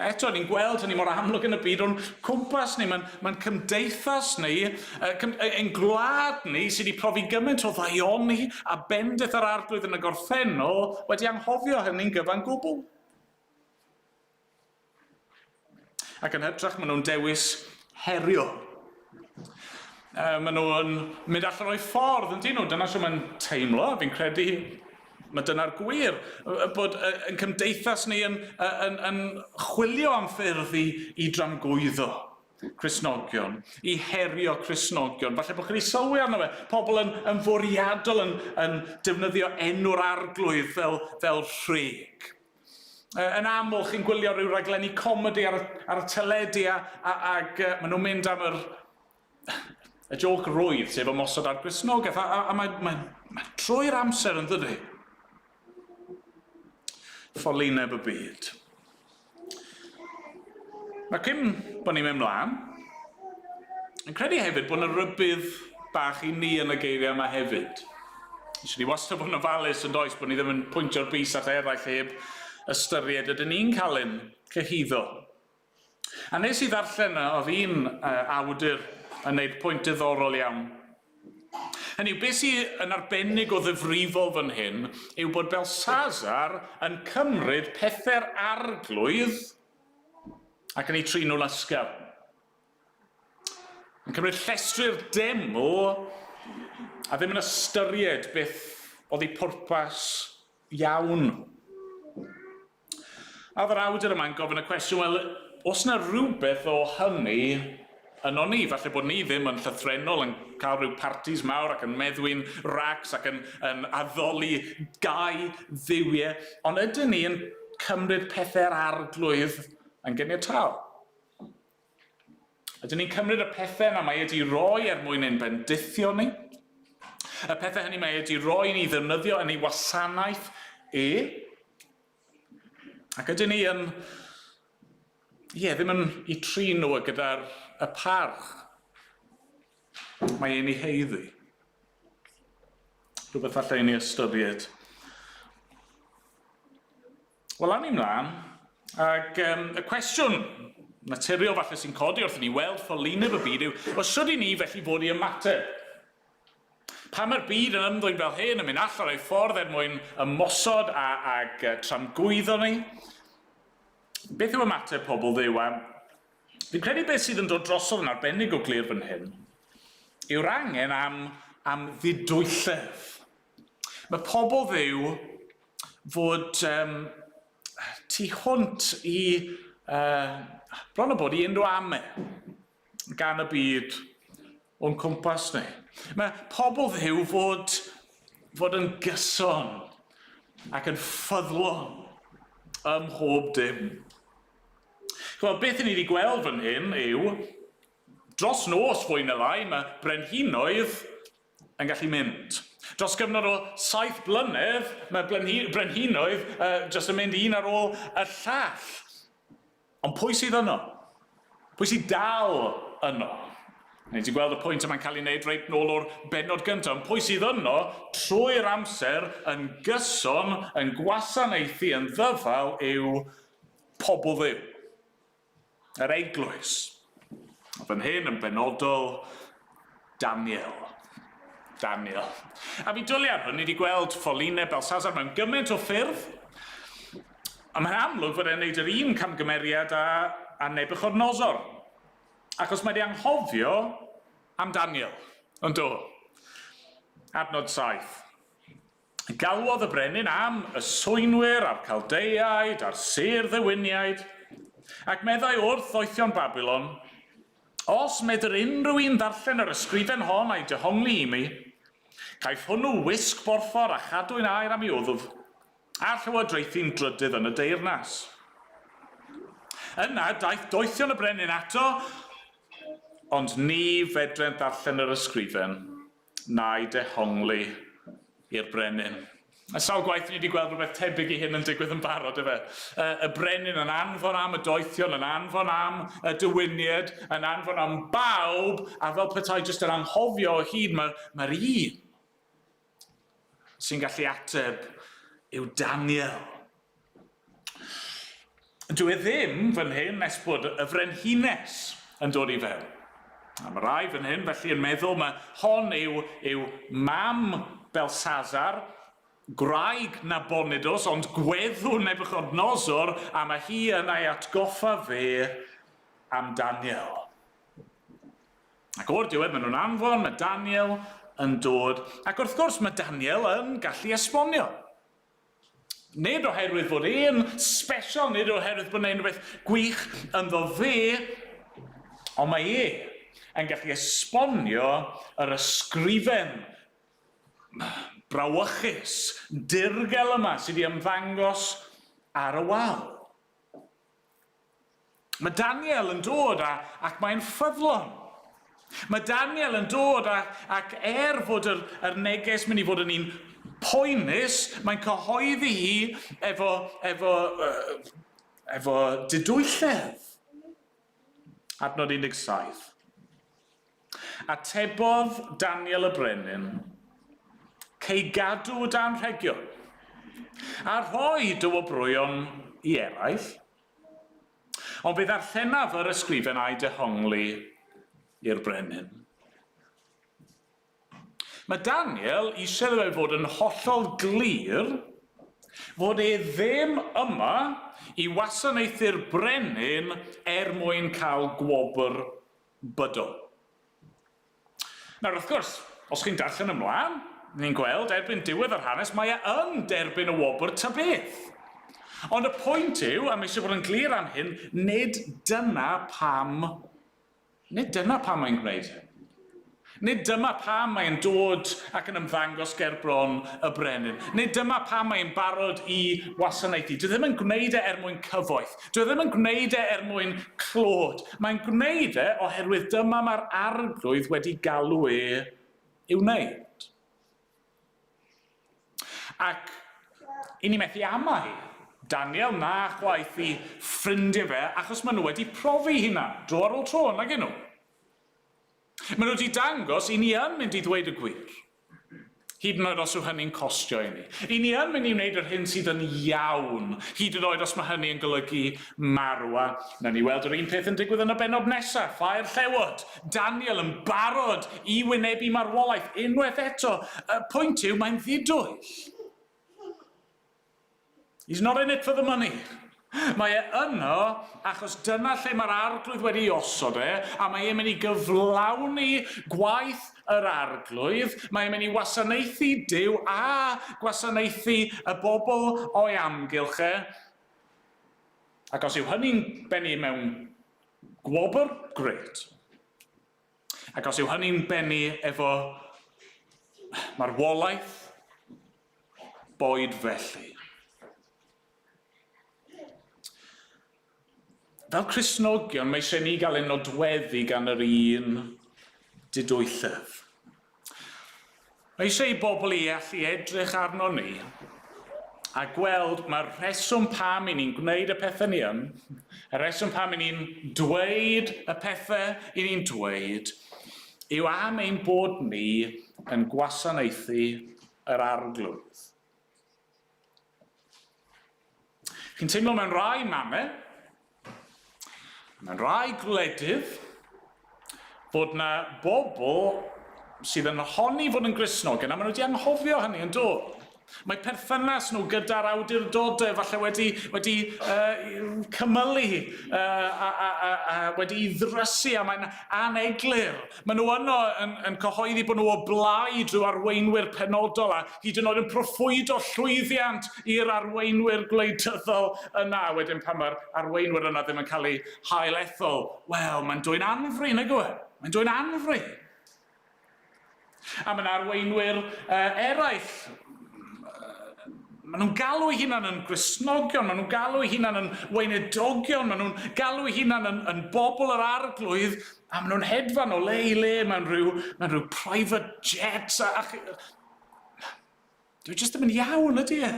Eto, ni'n gweld hynny mor amlwg yn y byd o'n cwmpas ni. Mae'n mae cymdeithas ni, ein gwlad ni sydd wedi profi gymaint o ddaioni a bendith yr arglwydd yn y gorffennol wedi anghofio hynny'n gyfan gwbl. Ac yn hytrach, maen nhw'n dewis herio. Uh, maen nhw'n mynd allan o'i ffordd, yn dyn nhw. Dyna sy'n mae'n teimlo, fi'n credu mae dyna'r gwir, bod yn cymdeithas ni yn, yn, yn chwilio am ffyrdd i, i dramgwyddo Cristnogion, i herio Cristnogion. Falle bod chi wedi sylwi arno fe, pobl yn, yn fwriadol yn, yn defnyddio enw'r arglwydd fel, fel rheg. Yn aml, chi'n gwylio rhyw raglenni comedi ar, ar y teledu a, a, ac uh, maen nhw'n mynd am yr, y joc rwydd, sef ymosod ar Gristnogaeth, a, a, a mae'n mae, mae trwy'r amser yn dydy. Ffolineb y byd. Mae cyn bod ni'n mynd mlaen, yn credu hefyd bod yna rybudd bach i ni yn y geiriau yma hefyd. Eisiau ni wastad bod yn ofalus yn does, bod ni ddim yn pwyntio'r bys at eraill heb ystyried ydyn ni'n cael ein cyhuddo. A nes i ddarllen oedd un awdur yn gwneud pwynt diddorol iawn. Hynny yw, beth sydd yn arbennig o ddifrifol fan hyn yw bod Belshazzar yn cymryd pethau'r arglwydd ac yn eu trin nhw'n ysgafn. Yn cymryd llestri'r deml a ddim yn ystyried beth oedd eu pwrpas iawn. A oedd yr awdur yma'n gofyn y cwestiwn, wel, oes 'na rywbeth o hynny yno ni? Falle bod ni ddim yn llythrennol yn cael rhyw partis mawr ac yn meddwi'n racs ac yn, yn addoli gau dduwiau, ond ydyn ni yn cymryd pethau'r arglwydd yn gyniataol? Ydyn ni'n cymryd y pethau yna mae wedi roi er mwyn ein bendithio ni? Y pethau hynny mae wedi roi ni ddefnyddio yn ei wasanaeth e? Ac ydyn ni yn, ie, ddim yn i trin nhw gyda'r y parch mae e'n ei heiddi. Rhywbeth falle i ni ystyried. Wel, awn ni mlaen, ac um, y cwestiwn naturiol falle sy'n codi wrth i ni weld ffolineb y byd yw, wel, sut i ni felly fod i ymateb? Pan mae'r byd yn ymddwyn fel hyn, yn mynd allan o'i ffordd er mwyn ymosod a, ag tramgwyddo ni, Beth yw ymateb pobl Dduw? A fi'n credu beth sydd yn dod drosodd yn arbennig o glir fan hyn yw'r angen am, am ddidwylledd. Mae pobl Dduw fod um, tu hwnt i, uh, bron o bod i unrhyw ame gan y byd o'n cwmpas ni. Mae pobl Dduw fod, fod yn gyson ac yn ffyddlon ym mhob dim. Chymod, beth ni wedi gweld fan hyn yw, dros nos fwy na lai, mae brenhinoedd yn gallu mynd. Dros gyfnod o saith blynedd, mae brenhinoedd uh, jyst yn mynd un ar ôl y llall. Ond pwy sydd yno? Pwy sydd dal yno? Ni wedi gweld y pwynt yma'n cael ei wneud reit nôl o'r bennod gyntaf, ond pwy sydd yno trwy'r amser yn gyson, yn gwasanaethu yn ddyfal yw pobl Dduw, yr eglwys. A fan hyn yn benodol, Daniel. Daniel. A fi dwlu ar hwn, ni wedi gweld ffolineb Belsazar mewn gymaint o ffyrdd. A mae'n amlwg fod e'n neud yr un camgymeriad â, â Nebuchadnezzar. Achos mae wedi anghofio am Daniel. Ond do. Adnod 7. Galwodd y brenin am y swynwyr a'r Caldeiaid a'r sêr-ddewiniaid, ac meddai wrth ddoethion Babilon, Os medr unrhyw un ddarllen yr ysgrifen hon a'i dehongli i mi, caiff hwnnw wisg borffor a chadwyn aur am ei wddf, a llywodraethu'n drydydd yn y deyrnas. Yna daeth doethion y brenin ato, ond ni fedrent ddarllen yr ysgrifen, na'i dehongli i'r brenin. A sawl gwaith ni wedi gweld rhywbeth tebyg i hyn yn digwydd yn barod, efe. Y brenin yn anfon am y doethion, yn anfon am y dywiniad, yn anfon am bawb, a fel petai jyst yn anghofio o hyd, mae'r mae un sy'n gallu ateb yw Daniel. Dyw e ddim fan hyn nes bod y frenhines yn dod i fewn. A mae rai fan hyn felly yn meddwl mae hon yw, yw mam Belsazar, gwraig Nabonidus, ond gweddw Nebuchadnezzar, a mae hi yn ei atgoffa fe am Daniel. Ac o'r diwedd maen nhw'n anfon, mae Daniel yn dod, ac wrth gwrs mae Daniel yn gallu esbonio. Nid oherwydd fod e'n special, nid oherwydd bod 'na unrhyw beth gwych ynddo fe, ond mae e yn gallu esbonio yr ysgrifen brawychus, dirgel yma sydd wedi ymddangos ar y wal. Mae Daniel yn dod a, ac mae'n ffyddlon. Mae Daniel yn dod a, ac er fod yr, yr neges mynd i fod yn un poenus, mae'n cyhoeddi hi efo, efo, uh, efo didwylledd. Adnod 17. Atebodd Daniel y brenin, Cei gadw dy anrhegion, a rhoi dy wobrwyon i eraill. Ond fe ddarllenaf yr ysgrifen a'i dehongli i'r brenin. Mae Daniel eisiau iddo fe fod yn hollol glir fod e ddim yma i wasanaethu'r brenin er mwyn cael gwobr bydol. Nawr, wrth gwrs, os chi'n darllen ymlaen, ni'n gweld erbyn diwedd yr hanes mae e yn derbyn y wobr ta beth. Ond y pwynt yw, a mae eisiau bod yn glir am hyn, nid dyna pam, nid dyna pam mae'n gwneud hyn. Nid dyma pam mae'n dod ac yn ymddangos ger bron y brenin. Nid dyma pam mae'n barod i wasanaethu. Dwi ddim yn gwneud e er mwyn cyfoeth. Dyw e ddim yn gwneud e er mwyn clod. Mae'n gwneud e oherwydd dyma mae'r Arglwydd wedi galw e i'w wneud. Ac i ni methu amau Daniel na chwaith i ffrindiau fe, achos maen nhw wedi profi hynna dro ar ôl tro, nag nhw? Maen nhw wedi dangos i ni yn mynd i ddweud y gwir. Hyd yn oed os yw hynny'n costio i ni. I ni yn mynd i wneud yr hyn sydd yn iawn, hyd yn oed os mae hynny yn golygu marw. A wnawn ni weld yr un peth yn digwydd yn y bennod nesaf, Ffair Llewod. Daniel yn barod i wynebu marwolaeth unwaith eto. Y pwynt yw, mae'n ddidwyll. He's not in it for the money. Mae e yno achos dyna lle mae'r arglwydd wedi ei osod e, a mae e'n mynd i gyflawni gwaith yr arglwydd, mae e'n mynd i wasanaethu Duw a gwasanaethu y bobl o'i amgylch e. Ac os yw hynny'n bennu mewn gwobr, grêt. Ac os yw hynny'n bennu efo marwolaeth, boed felly. Fel Cristnogion, mae eisiau ni gael ein nodweddu gan yr un didwylledd. Mae eisiau i bobl i allu edrych arno ni a gweld mae'r rheswm pam i ni'n gwneud y pethau ni yn, y rheswm pam i ni'n dweud y pethau i ni'n dweud, yw am ein bod ni yn gwasanaethu yr arglwydd. Chi'n teimlo mewn rai mannau, mewn rai gwledydd, bod na bobl sydd yn honni fod yn Gristnogion, a maen nhw wedi anghofio hynny yn do. Mae perthynas nhw gyda'r awdurdodau falle wedi, wedi uh, cymylu uh, a, a, a, a wedi i ddrysu a mae'n aneglur. Maen nhw yno yn, yn cyhoeddi bod nhw o blaid rhyw arweinwyr penodol a hyd yn oed yn proffwydo llwyddiant i'r arweinwyr gwleidyddol yna. Wedyn pan mae'r arweinwyr yna ddim yn cael eu hail-ethol, wel, mae'n dwyn anfri, nag yw e? Mae'n dwyn anfri. A mae yna arweinwyr uh, eraill. Maen nhw'n galw eu hunan yn Gristnogion, maen nhw'n galw eu hunan yn weinidogion, maen nhw'n galw eu hunan yn, yn bobl yr arglwydd, a maen nhw'n hedfan o le i le mewn rhyw, mewn rhyw private jet. A, a, Dwi jyst ddim yn iawn, ydy e?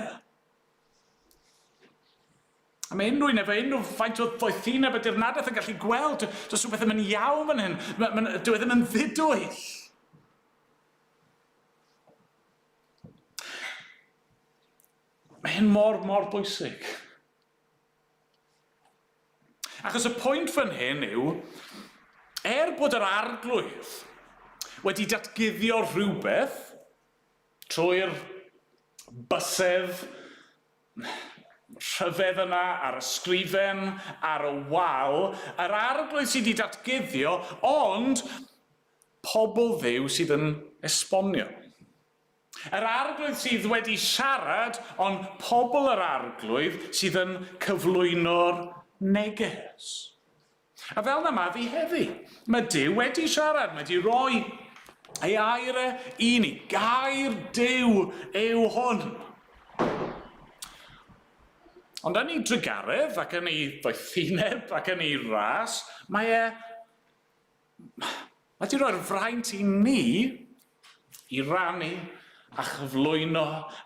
A mae unrhyw un efo unrhyw faint o ddoethineb a dirnadaeth yn gallu gweld, does rhywbeth ddim yn iawn fan hyn, ma, ma, dyw e ddim yn ddidwyll. Mae hyn mor, mor bwysig. Achos y pwynt fan hyn yw, er bod yr arglwydd wedi datguddio rhywbeth trwy'r bysedd rhyfedd yna ar y sgrifen, ar y wal, yr arglwydd sydd wedi datguddio, ond pobl Dduw sydd yn esbonio. Yr arglwydd sydd wedi siarad, ond pobl yr arglwydd sydd yn cyflwyno'r neges. A fel na mae fi heddi. Mae Duw wedi siarad, mae wedi rhoi ei air e i ni. Gair Duw yw hwn. Ond yn ei drugaredd ac yn ei ddoethineb ac yn ei ras, mae e... Mae wedi rhoi'r fraint i ni i rannu a chyflwyno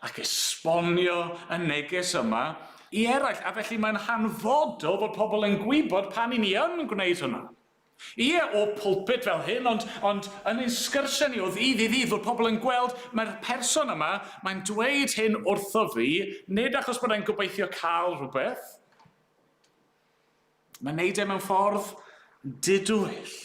ac esbonio y neges yma i eraill, a felly mae'n hanfodol fod pobl yn gwybod pan i ni yn gwneud hwnna. Ie, o pulpit fel hyn, ond, ond yn ein sgyrsiau ni o ddydd i ddydd, fod pobl yn gweld mae'r person yma, mae'n dweud hyn wrtho fi, nid achos bod e'n gobeithio cael rhywbeth, Mae'n neud e mewn ffordd didwyll.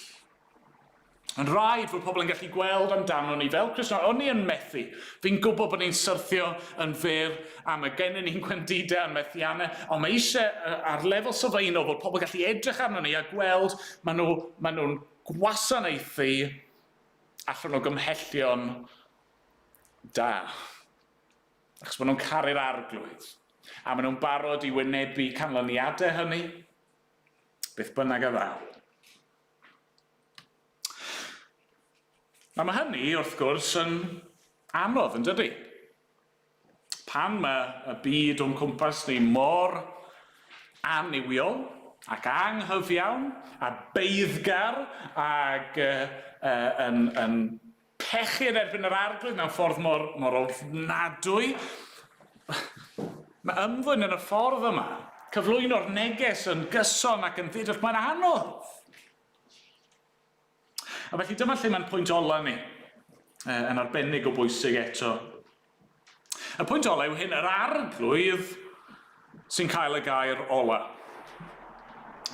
Mae'n rhaid fod pobl yn gallu gweld amdano ni fel Cristion. O'n ni yn methu. Fi'n gwybod bod ni'n syrthio yn fyr a mae gennym ni'n gwendidau a'n methiannau, ond mae eisiau ar lefel sylfaenol fod pobl gallu edrych arno ni a gweld maen nhw, maen nhw'n gwasanaethu allan o gymhellion da. Achos maen nhw'n caru'r arglwydd. A maen nhw'n barod i wynebu canlyniadau hynny, beth bynnag a ddaw. Nawr mae hynny, wrth gwrs, yn anodd, yn dydy? Pan mae y byd o'n cwmpas ni mor annuwiol ac anghyfiawn a beiddgar ac uh, uh, yn, yn pechu yn erbyn yr arglwydd mewn ffordd mor, mor ofnadwy. Mae ymddwyn yn y ffordd yma, cyflwyno'r neges yn gyson ac yn ddidwyll, mae'n anodd. A felly dyma lle mae'n pwynt ola ni, yn arbennig o bwysig eto. Y pwynt ola yw hyn, yr arglwydd sy'n cael y gair ola.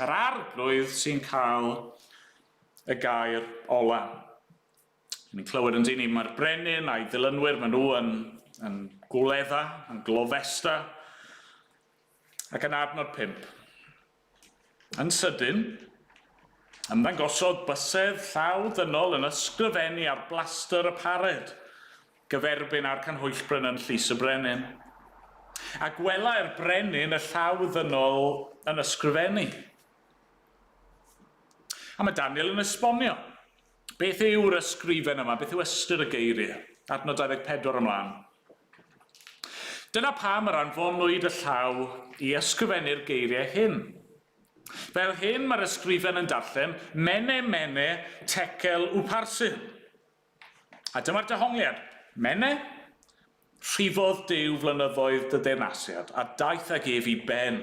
Yr arglwydd sy'n cael y gair ola. Ni'n clywed yn dyn ni, mae'r brenin a'i ddilynwyr, maen nhw yn, yn gwledda, yn glofesta. Ac yn adnod 5. Yn sydyn, ymddangosodd bysedd llaw ddynol yn ysgrifennu ar blastr y pared, gyferbyn â'r canhwyllbren yn llys y brenin. A gwelai'r brenin y llaw ddynol yn ysgrifennu. A mae Daniel yn esbonio beth yw'r ysgrifen yma, beth yw ystyr y geiriau, adnod 24 ymlaen. Dyna pam yr anfonwyd y llaw i ysgrifennu'r geiriau hyn. Fel hyn mae'r ysgrifen yn darllen, Mene, mene, tekel uparsin. A dyma'r dehongliad, Mene, rhifodd Duw flynyddoedd dy deyrnasiad, a daeth ag ef i ben.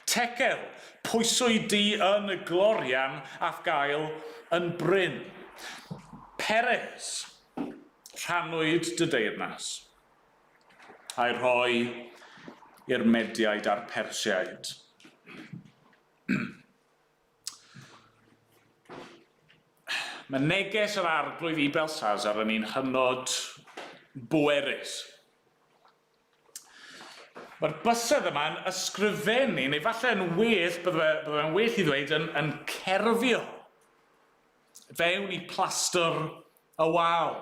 Tekel, pwyswyd di yn y glorian a'th gael yn brin. Peres, rhannwyd dy deyrnas, a'i rhoi i'r Mediaid a'r Persiaid. Mae neges yr Arglwydd i Belsazar yn un hynod bwerus. Mae'r bysedd yma'n ysgrifennu, neu falle yn well, bydde bydde fe'n well i ddweud, yn, yn cerfio fewn i plastr y wal.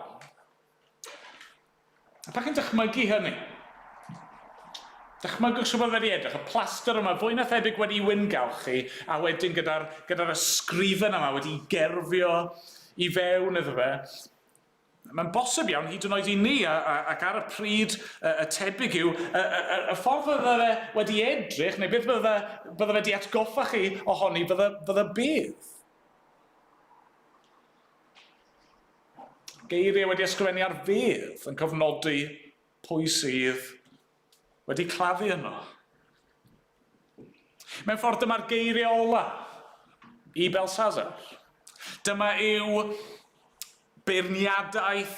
A pa chi'n dychmygu hynny? Dychmygwch sut oedd wedi edrych, y plastr yma, fwy na thebyg wedi wyngalchu, a wedyn gyda'r gyda ysgrifen yma wedi gerfio i fewn iddo fe. Mae'n bosib iawn, hyd yn oed i ni, a, a, ac ar y pryd y, y tebyg yw, y, y, y ffordd fydde fe wedi edrych, neu beth bydde, bydde fe wedi atgoffa chi ohoni, bydde, bydde beth? Geiriau wedi ysgrifennu ar fedd yn cofnodi pwy sydd wedi claddu yno. Mewn ffordd dyma'r geiriau ola i Belsazar. Dyma yw beirniadaeth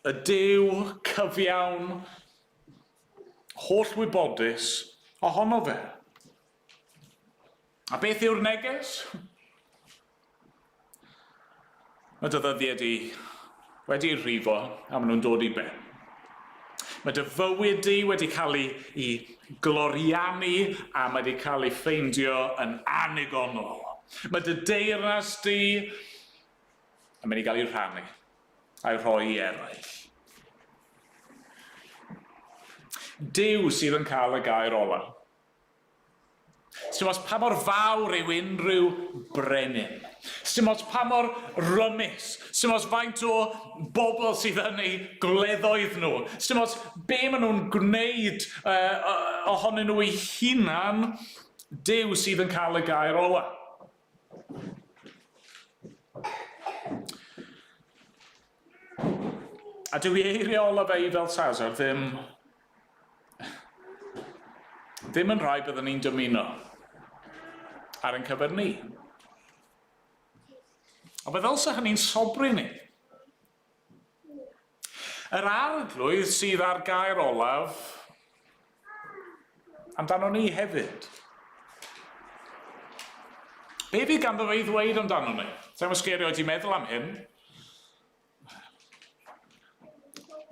y Duw cyfiawn, holl wybodus ohono fe. A beth yw'r neges? Mae dy ddyddiau di wedi rhifo a maen nhw'n dod i ben. Mae dy fywyd di wedi cael ei, ei gloriannu a mae wedi cael ei ffeindio yn annigonol. Mae dy deyrnas di yn mynd i gael ei rhannu a'i rhoi i eraill. Duw sydd yn cael y gair olaf. Sdim ots pa mor fawr yw unrhyw brenin. Sdim ots pa mor rymus. Sdim ots faint o bobl sydd yn eu gwleddoedd nhw. Sdim ots be maen nhw'n gwneud uh, ohonyn nhw eu hunan. Duw sydd yn cael y gair ola. A dyw ei eiriau olaf ei fel Sazar ddim Ddim yn rhai byddwn ni'n dymuno ar ein cyfer ni. Ond fe ddylse hynny'n sobri ni. Yr arglwydd sydd ar gair olaf amdano ni hefyd. Be fydd ganddo fe i ddweud amdano ni? Sa'n ysgerio wedi meddwl am hyn.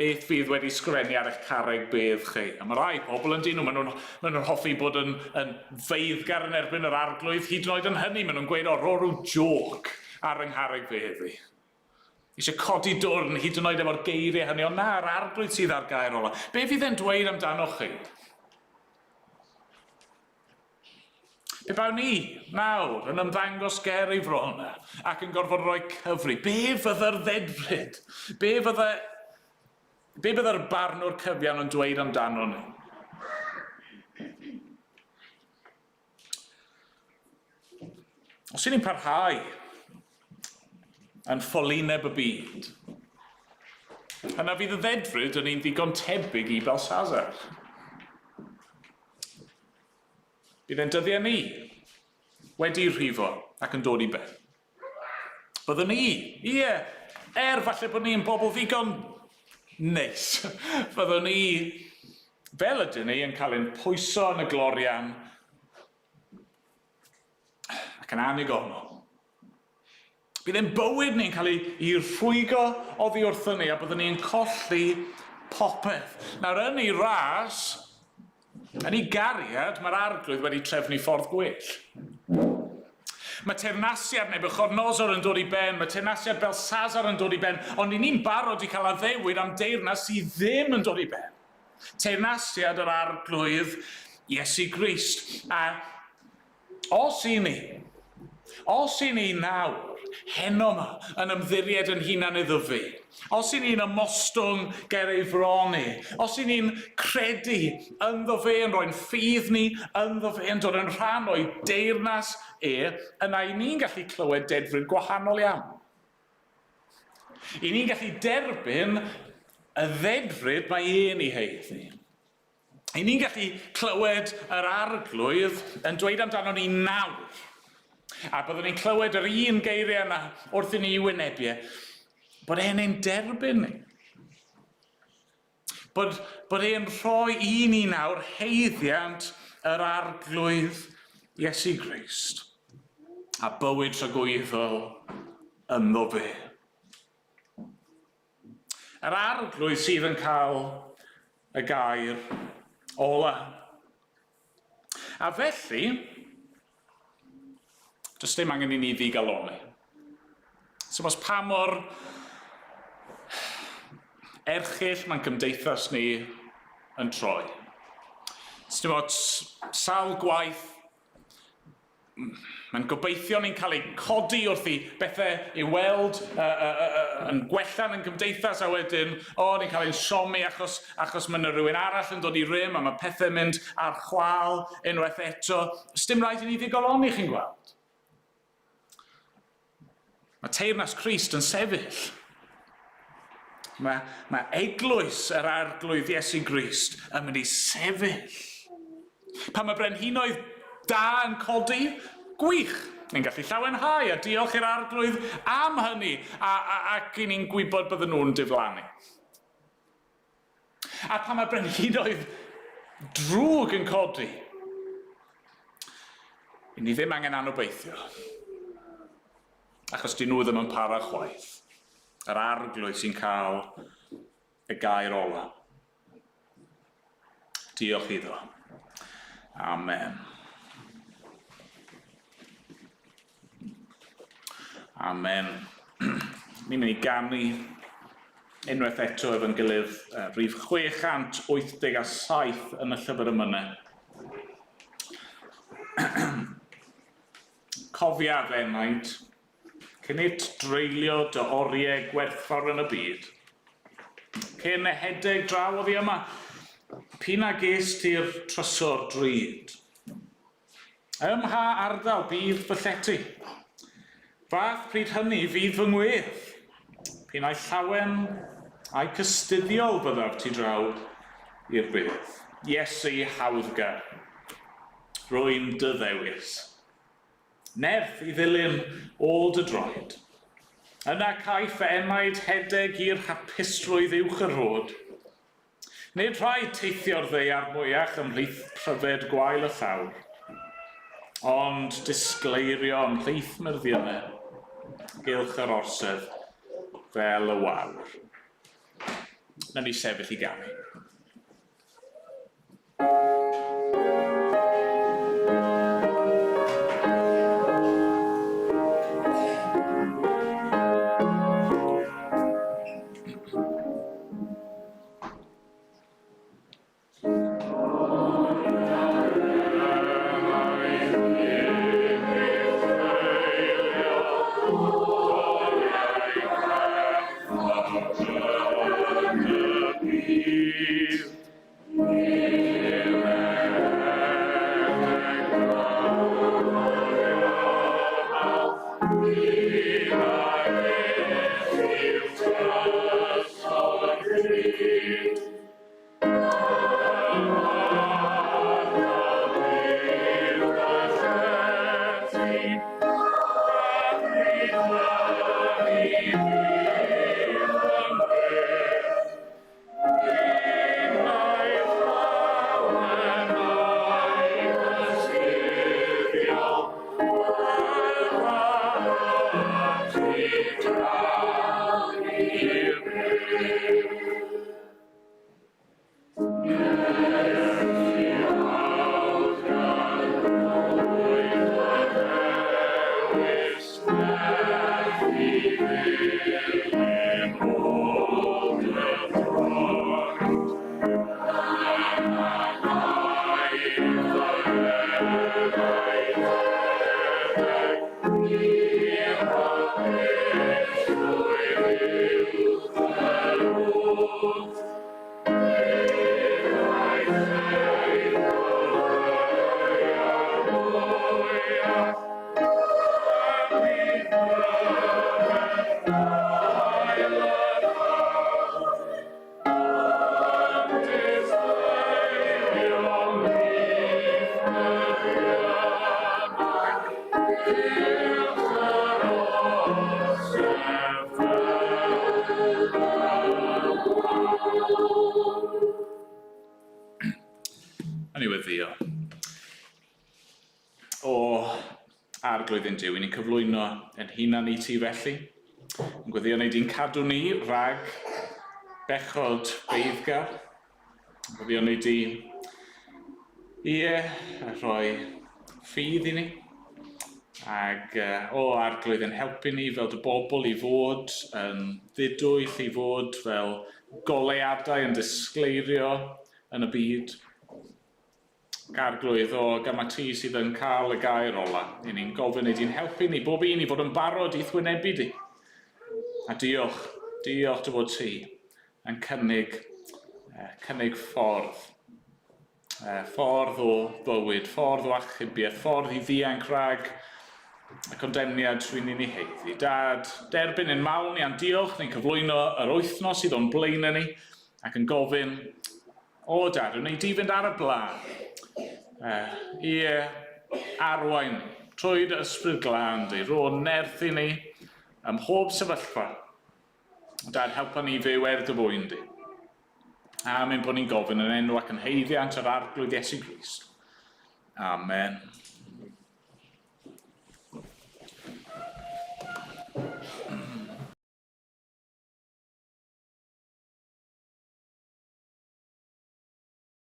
Beth fydd wedi sgrifennu ar eich carreg bedd chi? A mae rai pobl yn dyn nhw, maen nhw'n maen nhw hoffi bod yn, yn feiddgar yn erbyn yr arglwydd, hyd yn oed yn hynny, maen nhw'n gweud, o, rho rhyw jôc ar yng ngharreg bedd i. Eisiau codi dwrn hyd yn oed efo'r geiriau hynny, ond na, yr arglwydd sydd ar gair ola. Be fydd e'n dweud amdanoch chi? Pe bawn ni, nawr, yn ymddangos ger ei fron ac yn gorfod rhoi cyfri, be fydde'r ddedfryd? Be fydde... Be bydde'r barnwr cyfiawn yn dweud amdano ni? Os ydyn ni'n parhau yn ffolineb y byd, yna fydd y ddedfryd yn un ddigon tebyg i Belsazar. Bydd ein dyddiau ni wedi rhifo ac yn dod i ben. Byddwn ni, ie, er falle bod ni'n bobl ddigon neis, byddwn ni, fel ydyn ni, yn cael ein pwyso yn y glorian ac yn annigonol. Bydd ein bywyd ni'n cael ei, ei rhwygo oddi wrthyn ni a byddwn ni'n colli popeth. Nawr, yn ei ras, Yn ei gariad, mae'r arglwydd wedi trefnu ffordd gwell. Mae teyrnasiad Nebuchadnezzar yn dod i ben, mae teyrnasiad Belsazar yn dod i ben, ond i ni'n barod i cael addewid am deyrnas sydd ddim yn dod i ben. Teyrnasiad yr arglwydd Iesu Grist. A Os i ni, os i ni nawr, heno 'ma, yn ymddiried yn hunan iddo fi, os i ni'n ymostwng ger ei fron i, os i ni'n credu ynddo fe, yn rhoi'n ffydd ni ynddo fe, yn dod yn rhan o'i deyrnas e, yna i ni'n gallu clywed dedfryd gwahanol iawn. I ni'n gallu derbyn y ddedfryd mae e'n ei haeddu. I ni'n gallu clywed yr Arglwydd yn dweud amdano ni nawr. A byddwn ni'n clywed yr un geiriau yna wrth i ni wynebu e, bod e'n ein derbyn ni. Bod, bod e'n rhoi i ni nawr haeddiant yr Arglwydd Iesu Grist a bywyd tragwyddol ynddo fe. Yr Arglwydd sydd yn cael y gair ola. A felly, does dim angen i ni ddigaloni. So os pa mor erchyll mae'n cymdeithas ni yn troi. Dim ots sawl gwaith Mae'n gobeithio ni'n cael ei codi wrth i bethau i weld uh, uh, uh, yn gwella yn cymdeithas a wedyn, o, oh, ni'n cael ein siomi achos, achos mae yna rhywun arall yn dod i rym a mae pethau'n mynd ar chwal unwaith eto. Sdim rhaid i ni ddigoloni, chi'n gweld. Mae teyrnas Crist yn sefyll. Mae, mae eglwys yr arglwydd Iesu Grist yn mynd i sefyll. Pan mae brenhinoedd da yn codi, gwych! Ni'n gallu llawenhau a diolch i'r arglwydd am hynny, a, a, ac i ni'n gwybod bydden nhw'n diflannu. A pan mae brenhinoedd drwg yn codi, i ni ddim angen anobeithio, achos dyn nhw ddim yn para chwaith. Yr arglwydd sy'n cael y gair ola. Diolch iddo. Amen. Amen. Ni'n mynd i ganu unwaith eto efo'n gilydd rhif 687 yn y llyfr ymynau. Cofia f'enaid, cyn it dreulio dy oriau gwerthfawr yn y byd, cyn ehedeg draw oddi yma, p'un a ges ti'r trysor drud. Ym mha ardal bydd fy llety? Fath pryd hynny fydd fy ngwedd? P'un ai llawen ai cystuddiol byddaf tu draw i'r bedd? Iesu hawddgar, rwy'n dy ddewis. Nerth i ddilyn ôl dy droed. Yna caiff fy enaid hedeg i'r hapusrwydd uwch y rhod. Nid rhaid teithio'r ddaear mwyach ymhlith pryfed gwael y llawr, ond disgleirio ymhlith myrddiynau gylch yr orsedd fel y wawr. Nawn ni sefyll i ganu. Yn ei weddio. O Arglwydd ein Duw, i ni'n cyflwyno ein hunan i ti felly. Yn gweddio wneud i'n cadw ni rhag bechod beiddgar. Yn gweddio wneud i ie, rhoi ffydd i ni. Ac o Arglwydd yn helpu ni fel dy bobl i fod yn ddidwyll, i fod fel goleuadau yn disgleirio yn y byd. Arglwydd, o, gan ma ti sydd yn cael y gair ola. I ni'n gofyn i di'n helpu ni, bob un i fod yn barod i'th wynebu di. A diolch, diolch dy fod ti yn cynnig, cynnig ffordd. Ffordd o fywyd, ffordd o achubiaeth, ffordd i ddianc rhag y condemniad trwy ni'n ei heiddi. Dad, derbyn ein mawl ni a'n diolch, ni'n cyflwyno yr wythnos sydd o'n blaenau ni ac yn gofyn, o Dad, wnei di fynd ar y blaen i arwain trwy dy ysbryd glân di, rho nerth i ni ym mhob sefyllfa. Dad, helpa ni fyw er dy fwyn di. Amen bod ni'n gofyn yn enw ac yn haeddiant yr Arglwydd Iesu Grist. Amen.